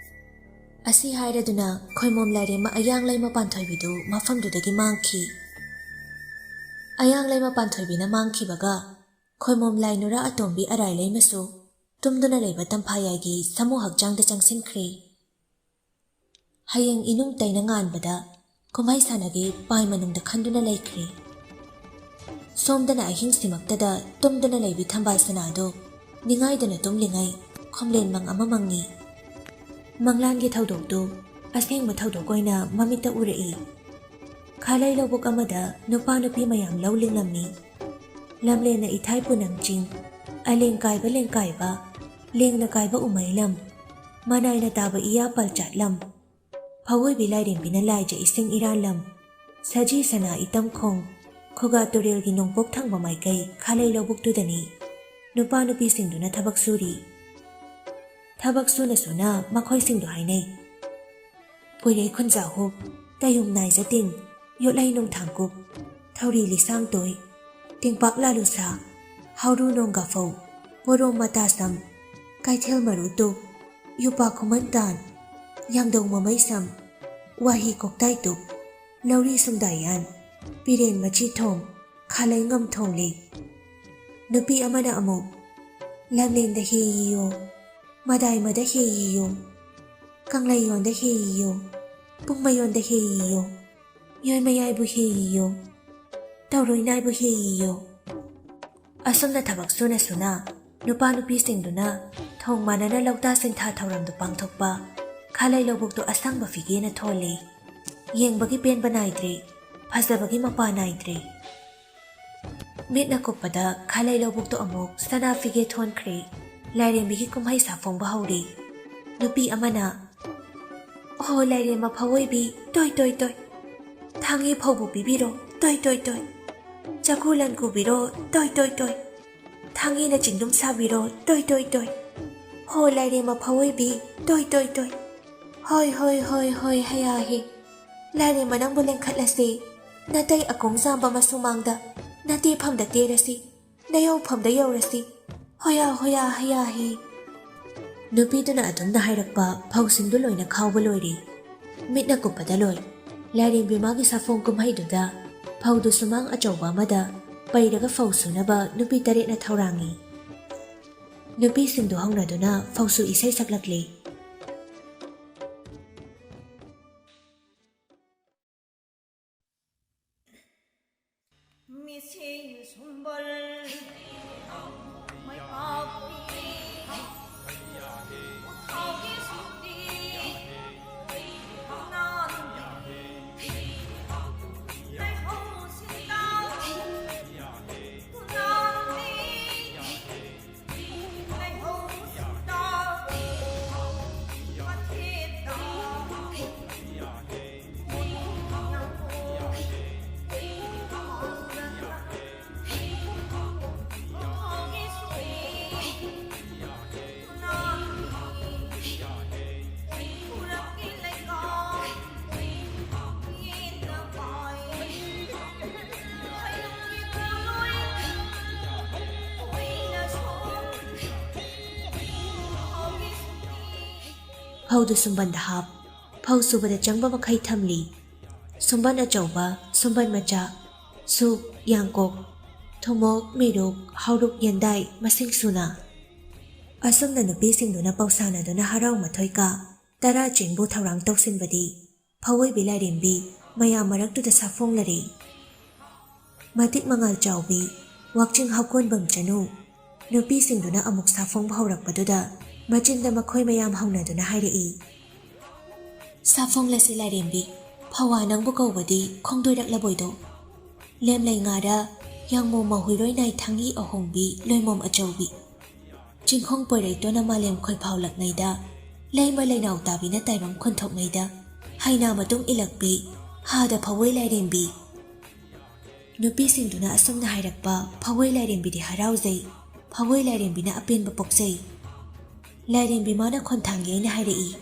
ꯑꯁꯤ ꯍꯥꯏꯔꯗꯨꯅ ꯈꯣꯏꯃꯣꯝ ꯂꯥꯏꯔꯦꯝꯃ ꯑꯌꯥꯡ ꯂꯩꯃ ꯄꯥꯟꯊꯣꯏꯕꯤꯗꯨ ꯃꯐꯝꯗꯨꯗꯒꯤ ꯃꯥꯡꯈꯤ꯫ ꯑꯌꯥꯡ ꯂꯩꯃ ꯄꯥꯟꯊꯣꯏꯕꯤꯅ ꯃꯥꯡꯈꯤꯕꯒ ꯈꯣꯏꯃꯣꯝ ꯂꯥꯏ ꯅꯨꯔꯥ ꯑꯇꯣꯝꯕꯤ ꯑꯔꯥꯏ ꯂꯩꯃꯁꯨ ꯇꯨꯝꯗꯨꯅ ꯂꯩꯕ ꯇꯝꯐꯥꯌꯥꯏꯒꯤ ꯁꯥꯃꯨ ꯍꯛꯆꯥꯡꯗ ꯆꯪꯁꯤꯟꯈ꯭ꯔꯦ꯫ ꯍꯌꯦꯡ ꯏꯅꯨꯡ ꯇꯩꯅ ꯉꯥꯟꯕꯗ ꯀꯨꯝꯍꯩ ꯁꯥꯟꯅꯒꯦ ꯄꯥꯏ ꯃꯅꯨꯡꯗ ꯈꯟꯗꯨꯅ ꯂꯩꯈ꯭ꯔꯦ꯫ ꯁꯣꯝꯗꯅ ꯑꯍꯤꯡꯁꯤꯃꯛꯇꯗ ꯇꯨꯝꯗꯨꯅ ꯂꯩꯕꯤ ꯊꯝꯕꯥꯜ ꯁꯅꯥꯗꯨ ꯅꯤꯡꯉꯥꯏꯗꯅ ꯇꯨꯝꯂꯤꯉꯩ ꯈꯣꯝꯂꯦꯟ ꯃꯪ ꯑꯃ ꯃꯪꯉꯤ꯫ ꯃꯪꯂꯥꯟꯒꯤ ꯊꯧꯗꯣꯛꯇꯨ ꯑꯁꯦꯡꯕ ꯊꯧꯗꯣꯛ ꯑꯣꯏꯅ ꯃꯃꯤꯠꯇ ꯎꯔꯛꯏ꯫ ꯈꯥꯂꯩ ꯂꯧꯕꯨꯛ ꯑꯃꯗ ꯅꯨꯄꯥ ꯅꯨꯄꯤ ꯃꯌꯥꯝ ꯂꯧ ꯂꯤꯡꯂꯝꯃꯤ꯫ ꯂꯝꯂꯦꯟꯅ ꯏꯊꯥꯏ ꯄꯨꯅꯝ ꯆꯤꯡ, ꯑꯂꯦꯡ ꯀꯥꯏꯕ ꯂꯦꯡꯀꯥꯏꯕ, ꯂꯦꯡꯅ ꯀꯥꯏꯕ ꯎꯃꯩ ꯂꯝ, ꯃꯅꯥꯏꯅ ꯇꯥꯕ ꯏꯌꯥ ꯄꯜꯆꯥꯠ ꯂꯝ, ꯐꯋꯣꯏꯕꯤ ꯂꯥꯏꯔꯦꯝꯕꯤꯅ ꯂꯥꯏꯖ ꯏꯁꯤꯡ ꯏꯔꯥꯜꯂꯝ, ꯁꯖꯤ ꯁꯅꯥ ꯏꯇꯝꯈꯣꯡ, ꯈꯨꯒꯥ ꯇꯨꯔꯦꯜꯒꯤ ꯅꯣꯡꯄꯣꯛ ꯊꯪꯕ ꯃꯥꯏꯀꯩ ꯈꯥꯂꯩ ꯂꯧꯕꯨꯛꯇꯨꯗꯅꯤ ꯅꯨꯄꯥ ꯅꯨꯄꯤꯁꯤꯡꯗꯨꯅ ꯊꯕꯛ ꯁꯨꯔꯤ꯫ ꯊꯕꯛ ꯁꯨꯅ ꯁꯨꯅ ꯃꯈꯣꯏꯁꯤꯡꯗꯨ ꯍꯥꯏꯅꯩ꯫ ꯀꯣꯏꯔꯩ ꯈꯨꯟꯖꯥꯍꯨꯞ, ꯇꯌꯨꯝ ꯅꯥꯏꯖ ꯇꯤꯟ, ꯌꯣꯠꯂꯩ ꯅꯣꯡꯊꯥꯡꯀꯨꯞ, ꯊꯧꯔꯤ ꯂꯤꯁꯥꯡ ꯇꯣꯏ, ꯇꯦꯡꯄꯥꯛ ꯂꯥꯂꯨꯁꯥ, ꯍꯧꯔꯨ ꯅꯣꯡꯒꯥꯐꯧ, ꯄꯣꯔꯣꯝ ꯃꯇꯥꯁꯝ, ꯀꯩꯊꯦꯜ ꯃꯔꯨ ꯇꯨꯞ, ꯌꯨꯄꯥ ꯈꯨꯃꯟ ꯇꯥꯟ, ꯌꯥꯡꯗꯧ ꯃꯃꯩꯁꯝ, ꯋꯥꯍꯤ ꯀꯣꯛꯇꯥꯏ ꯇꯨꯞ, ꯂꯧꯔꯤ ꯁꯨꯡꯗꯥꯏꯌꯥꯟ, ꯄꯤꯔꯦꯟ ꯃꯆꯤ ꯊꯣꯡ, ꯈꯥꯂꯩ ꯉꯝ ꯊꯣꯡꯂꯤ꯫ ꯅꯨꯄꯤ ꯑꯃꯅ ꯑꯃꯨꯛ, ꯂꯝꯂꯦꯟꯗ ꯍꯦ ꯌꯤꯌꯣ, ꯃꯗꯥꯏꯃꯗ ꯍꯦ ꯌꯤꯌꯣ, ꯀꯪꯂꯩꯌꯣꯟꯗ ꯍꯦ ꯌꯤꯌꯣ, ꯄꯨꯡꯃꯌꯣꯟꯗ ꯍꯦ ꯌꯤꯌꯣ, ꯌꯣꯏꯃꯌꯥꯏꯕꯨ ꯍꯦ ꯌꯤꯌꯣ, ꯇꯧꯔꯣꯏ ꯅꯥꯏꯕꯨ ꯍꯦ ꯌꯤꯌꯣ꯫ ꯑꯁꯨꯝꯅ ꯊꯕꯛ ꯁꯨꯅ ꯁꯨꯅ ꯅꯨꯄꯥ ꯅꯨꯄꯤꯁꯤꯡꯗꯨꯅ ꯊꯣꯡ ꯃꯥꯟꯅꯅ ꯂꯧꯇꯥ ꯁꯤꯡꯊꯥ ꯊꯧꯔꯝꯗꯨ ꯄꯥꯡꯊꯣꯛꯄ ꯈꯥꯂꯩ ꯂꯧꯕꯨꯛꯇꯨ ꯑꯁꯪꯕ ꯐꯤꯒꯦꯅ ꯊꯣꯜꯂꯤ꯫ ꯌꯦꯡꯕꯒꯤ ꯄꯦꯟꯕ ꯅꯥꯏꯗ꯭ꯔꯦ, ꯐꯖꯕꯒꯤ ꯃꯄꯥ ꯅꯥꯏꯗ꯭ꯔꯦ꯫ ꯃꯤꯠꯅ ꯀꯨꯞꯄꯗ ꯈꯥꯂꯩ ꯂꯧꯕꯨꯛꯇꯨ ꯑꯃꯨꯛ ꯁꯅꯥ ꯐꯤꯒꯦ ꯊꯣꯟꯈ꯭ꯔꯦ꯫ ꯂꯥꯏꯔꯦꯝꯕꯤꯒꯤ ꯀꯨꯝꯍꯩ ꯁꯥꯐꯣꯡꯕ ꯍꯧꯔꯦ꯫ ꯅꯨꯄꯤ ꯑꯃꯅ, "ꯍꯣ ꯂꯥꯏꯔꯦꯝꯃ ꯐꯧ ꯑꯣꯏꯕꯤ, ꯇꯣꯏ ꯇꯣꯏ ꯇꯣꯏ, ꯊꯥꯡꯒꯤ ꯐꯧꯕꯨ ꯄꯤꯕꯤꯔꯣ, ꯇꯣꯏ ꯇꯣꯏ ꯇꯣꯏ, ꯆꯥꯛꯀꯨ ꯂꯟ ꯀꯨꯕꯤꯔꯣ, ꯇꯣꯏ ꯇꯣꯏ ꯇꯣꯏ, ꯊꯥꯡꯒꯤꯅ ꯆꯤꯡꯗꯨꯝ ꯁꯥꯕꯤꯔꯣ, ꯇꯣꯏ ꯇꯣꯏ ꯇꯣꯏ, ꯍꯣ ꯂꯥꯏꯔꯦꯝꯃ ꯐꯧ ꯑꯣꯏꯕꯤ, ꯇꯣꯏ ꯇꯣꯏ ꯇꯣꯏ, ꯍꯣꯏ ꯍꯣꯏ ꯍꯣꯏ ꯍꯣꯏ ꯍꯌꯥ ꯍꯦ, ꯂꯥꯏꯔꯦꯝꯃ ꯅꯪꯕꯨ ꯂꯦꯡꯈꯠꯂꯁꯤ, ꯅꯇꯩ ꯑꯀꯣꯡ ꯆꯥꯝꯕ ꯃꯁꯨꯃꯥꯡꯗ, ꯅꯇꯦꯐꯝꯗ ꯇꯦꯔꯁꯤ, ꯅꯌꯧꯐꯝꯗ ꯌꯧꯔꯁꯤ, ꯍꯣꯌꯥ ꯍꯣꯌꯥ ꯍꯌꯥ ꯍꯦ꯫" ꯅꯨꯄꯤꯗꯨꯅ ꯑꯗꯨꯝꯅ ꯍꯥꯏꯔꯛꯄ ꯐꯧꯁꯤꯡꯗꯨ ꯂꯣꯏꯅ ꯈꯥꯎꯕ ꯂꯣꯏꯔꯦ꯫ ꯃꯤꯠꯅ ꯀꯨꯞꯄꯗ ꯂꯣꯏ꯫ ꯂꯥꯏꯔꯦꯝꯕꯤ ꯃꯥꯒꯤ ꯁꯥꯐꯣꯡ ꯀꯨꯝꯍꯩꯗꯨꯗ ꯐꯧꯗꯨ ꯁꯨꯃꯥꯡ ꯑꯆꯧꯕ ꯑꯃꯗ ꯄꯩꯔꯒ ꯐꯧ ꯁꯨꯅꯕ ꯅꯨꯄꯤ ꯇꯔꯦꯠꯅ ꯊꯧꯔꯥꯡꯉꯤ꯫ ꯅꯨꯄꯤꯁꯤꯡꯗꯨ ꯍꯧꯅꯗꯨꯅ ꯐꯧꯁꯨ ꯏꯁꯩ ꯁꯛꯂꯛꯂꯤ꯫ ꯃꯤꯁꯤ ꯁꯨꯝꯕꯜ ꯃꯩꯄꯥꯛꯄꯤ ꯎꯊꯥꯎꯒꯤ ꯁꯨꯇꯤ ꯅꯥꯟꯕꯤ ꯂꯩꯍꯧ ꯁꯤꯟꯇꯥ ꯅꯥꯟꯕꯤ ꯂꯩꯍꯧ ꯁꯤꯟꯇꯥ ꯐꯧꯗꯨ ꯁꯨꯝꯕꯟꯗ ꯍꯥꯞ꯫ ꯐꯧ ꯁꯨꯕꯗ ꯆꯪꯕ ꯃꯈꯩ ꯊꯝꯂꯤ꯫ ꯁꯨꯝꯕꯟ ꯑꯆꯧꯕ, ꯁꯨꯝꯕꯟ ꯃꯆꯥ, ꯁꯨꯛ, ꯌꯥꯡꯀꯣꯛ, ꯊꯨꯝꯃꯣꯛ, ꯃꯦꯔꯨꯛ, ꯍꯧꯔꯨꯛ, ꯌꯦꯟꯗꯥꯏ ꯃꯁꯤꯡ ꯁꯨꯅ꯫ ꯑꯁꯨꯝꯅ ꯅꯨꯄꯤꯁꯤꯡꯗꯨꯅ ꯄꯧꯁꯥꯅꯗꯨꯅ ꯍꯔꯥꯎ ꯃꯊꯣꯏ ꯀꯥ ꯇꯔꯥ ꯆꯦꯡꯕꯨ ꯊꯧꯔꯥꯡ ꯇꯧꯁꯤꯟꯕꯗꯤ ꯐꯧꯑꯣꯏꯕꯤ ꯂꯥꯏꯔꯦꯝꯕꯤ ꯃꯌꯥꯝ ꯃꯔꯛꯇꯨꯗ ꯁꯥꯐꯣꯡꯂꯔꯦ꯫ ꯃꯇꯤꯛ ꯃꯉꯥꯜ ꯆꯥꯎꯕꯤ, ꯋꯥꯛꯆꯤꯡ ꯍꯧꯀꯣꯟꯕꯝ ꯆꯅꯨ, ꯅꯨꯄꯤꯁꯤꯡꯗꯨꯅ ꯑꯃꯨꯛ ꯁꯥꯐꯣꯡꯕ ꯍꯧꯔꯛꯄꯗꯨꯗ ꯃꯆꯤꯟꯗ ꯃꯈꯣꯏ ꯃꯌꯥꯝ ꯍꯧꯅꯗꯨꯅ ꯍꯥꯏꯔꯛꯏ, "ꯁꯥꯐꯣꯡꯂꯁꯤ ꯂꯥꯏꯔꯦꯝꯕꯤ, ꯐꯋꯥ ꯅꯪꯕꯨ ꯀꯧꯕꯗꯤ ꯈꯣꯡꯗꯣꯏꯔꯛꯂꯕꯣꯏꯗꯣ? ꯂꯦꯝꯂꯩ ꯉꯥꯔ, ꯌꯥꯡꯃꯣ ꯃꯍꯨꯏꯔꯣꯏ ꯅꯥꯏ ꯊꯥꯡꯉꯤ ꯑꯍꯣꯡꯕꯤ ꯂꯣꯏꯃꯣꯝ ꯑꯆꯧꯕꯤ, ꯆꯤꯡꯈꯣꯡ ꯄꯣꯏꯔꯩꯇꯣꯟꯅ ꯃꯥꯂꯦꯝ ꯈꯣꯏꯐꯥꯎꯂꯛꯉꯩꯗ, ꯂꯩꯃ ꯂꯩꯅꯥꯎ ꯇꯥꯕꯤꯅ ꯇꯥꯏꯕꯪ ꯈꯨꯟꯊꯣꯛꯉꯩꯗ, ꯍꯩꯅꯥ ꯃꯇꯨꯡ ꯏꯜꯂꯛꯄꯤ ꯍꯥꯗ ꯐꯧꯑꯣꯏ ꯂꯥꯏꯔꯦꯝꯕꯤ"꯫ ꯅꯨꯄꯤꯁꯤꯡꯗꯨꯅ ꯑꯁꯨꯝꯅ ꯍꯥꯏꯔꯛꯄ ꯐꯧꯑꯣꯏ ꯂꯥꯏꯔꯦꯝꯕꯤꯗꯤ ꯍꯔꯥꯎꯖꯩ꯫ ꯐꯧꯑꯣꯏ ꯂꯥꯏꯔꯦꯝꯕꯤꯅ ꯑꯄꯦꯟꯕ ꯄꯣꯛꯆꯩ꯫ ꯂꯥꯏꯔꯦꯝꯕꯤ ꯃꯥꯅ ꯈꯣꯟꯊꯥꯡꯒꯤ ꯑꯩꯅ ꯍꯥꯏꯔꯛꯏ,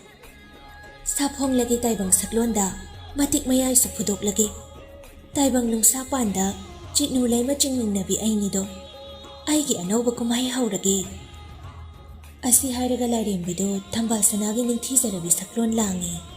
"ꯁꯥꯐꯣꯡꯂꯒꯦ ꯇꯥꯏꯕꯪ ꯁꯛꯂꯣꯟꯗ, ꯃꯇꯤꯛ ꯃꯌꯥꯏꯁꯨ ꯐꯨꯗꯣꯛꯂꯒꯦ꯫ ꯇꯥꯏꯕꯪ ꯅꯨꯡꯁꯥ ꯄꯥꯟꯗ ꯆꯤꯠꯅꯨ ꯂꯩꯃ ꯆꯤꯡꯃꯤꯟꯅꯕꯤ ꯑꯩꯅꯤꯗꯣ꯫ ꯑꯩꯒꯤ ꯑꯅꯧꯕ ꯀꯨꯝꯍꯩ ꯍꯧꯔꯒꯦ"꯫ ꯑꯁꯤ ꯍꯥꯏꯔꯒ ꯂꯥꯏꯔꯦꯝꯕꯤꯗꯨ ꯊꯝꯕꯥꯜ ꯁꯅꯥꯒꯤ ꯅꯤꯡꯊꯤꯖꯔꯕꯤ ꯁꯛꯂꯣꯟ ꯂꯥꯡꯉꯤ꯫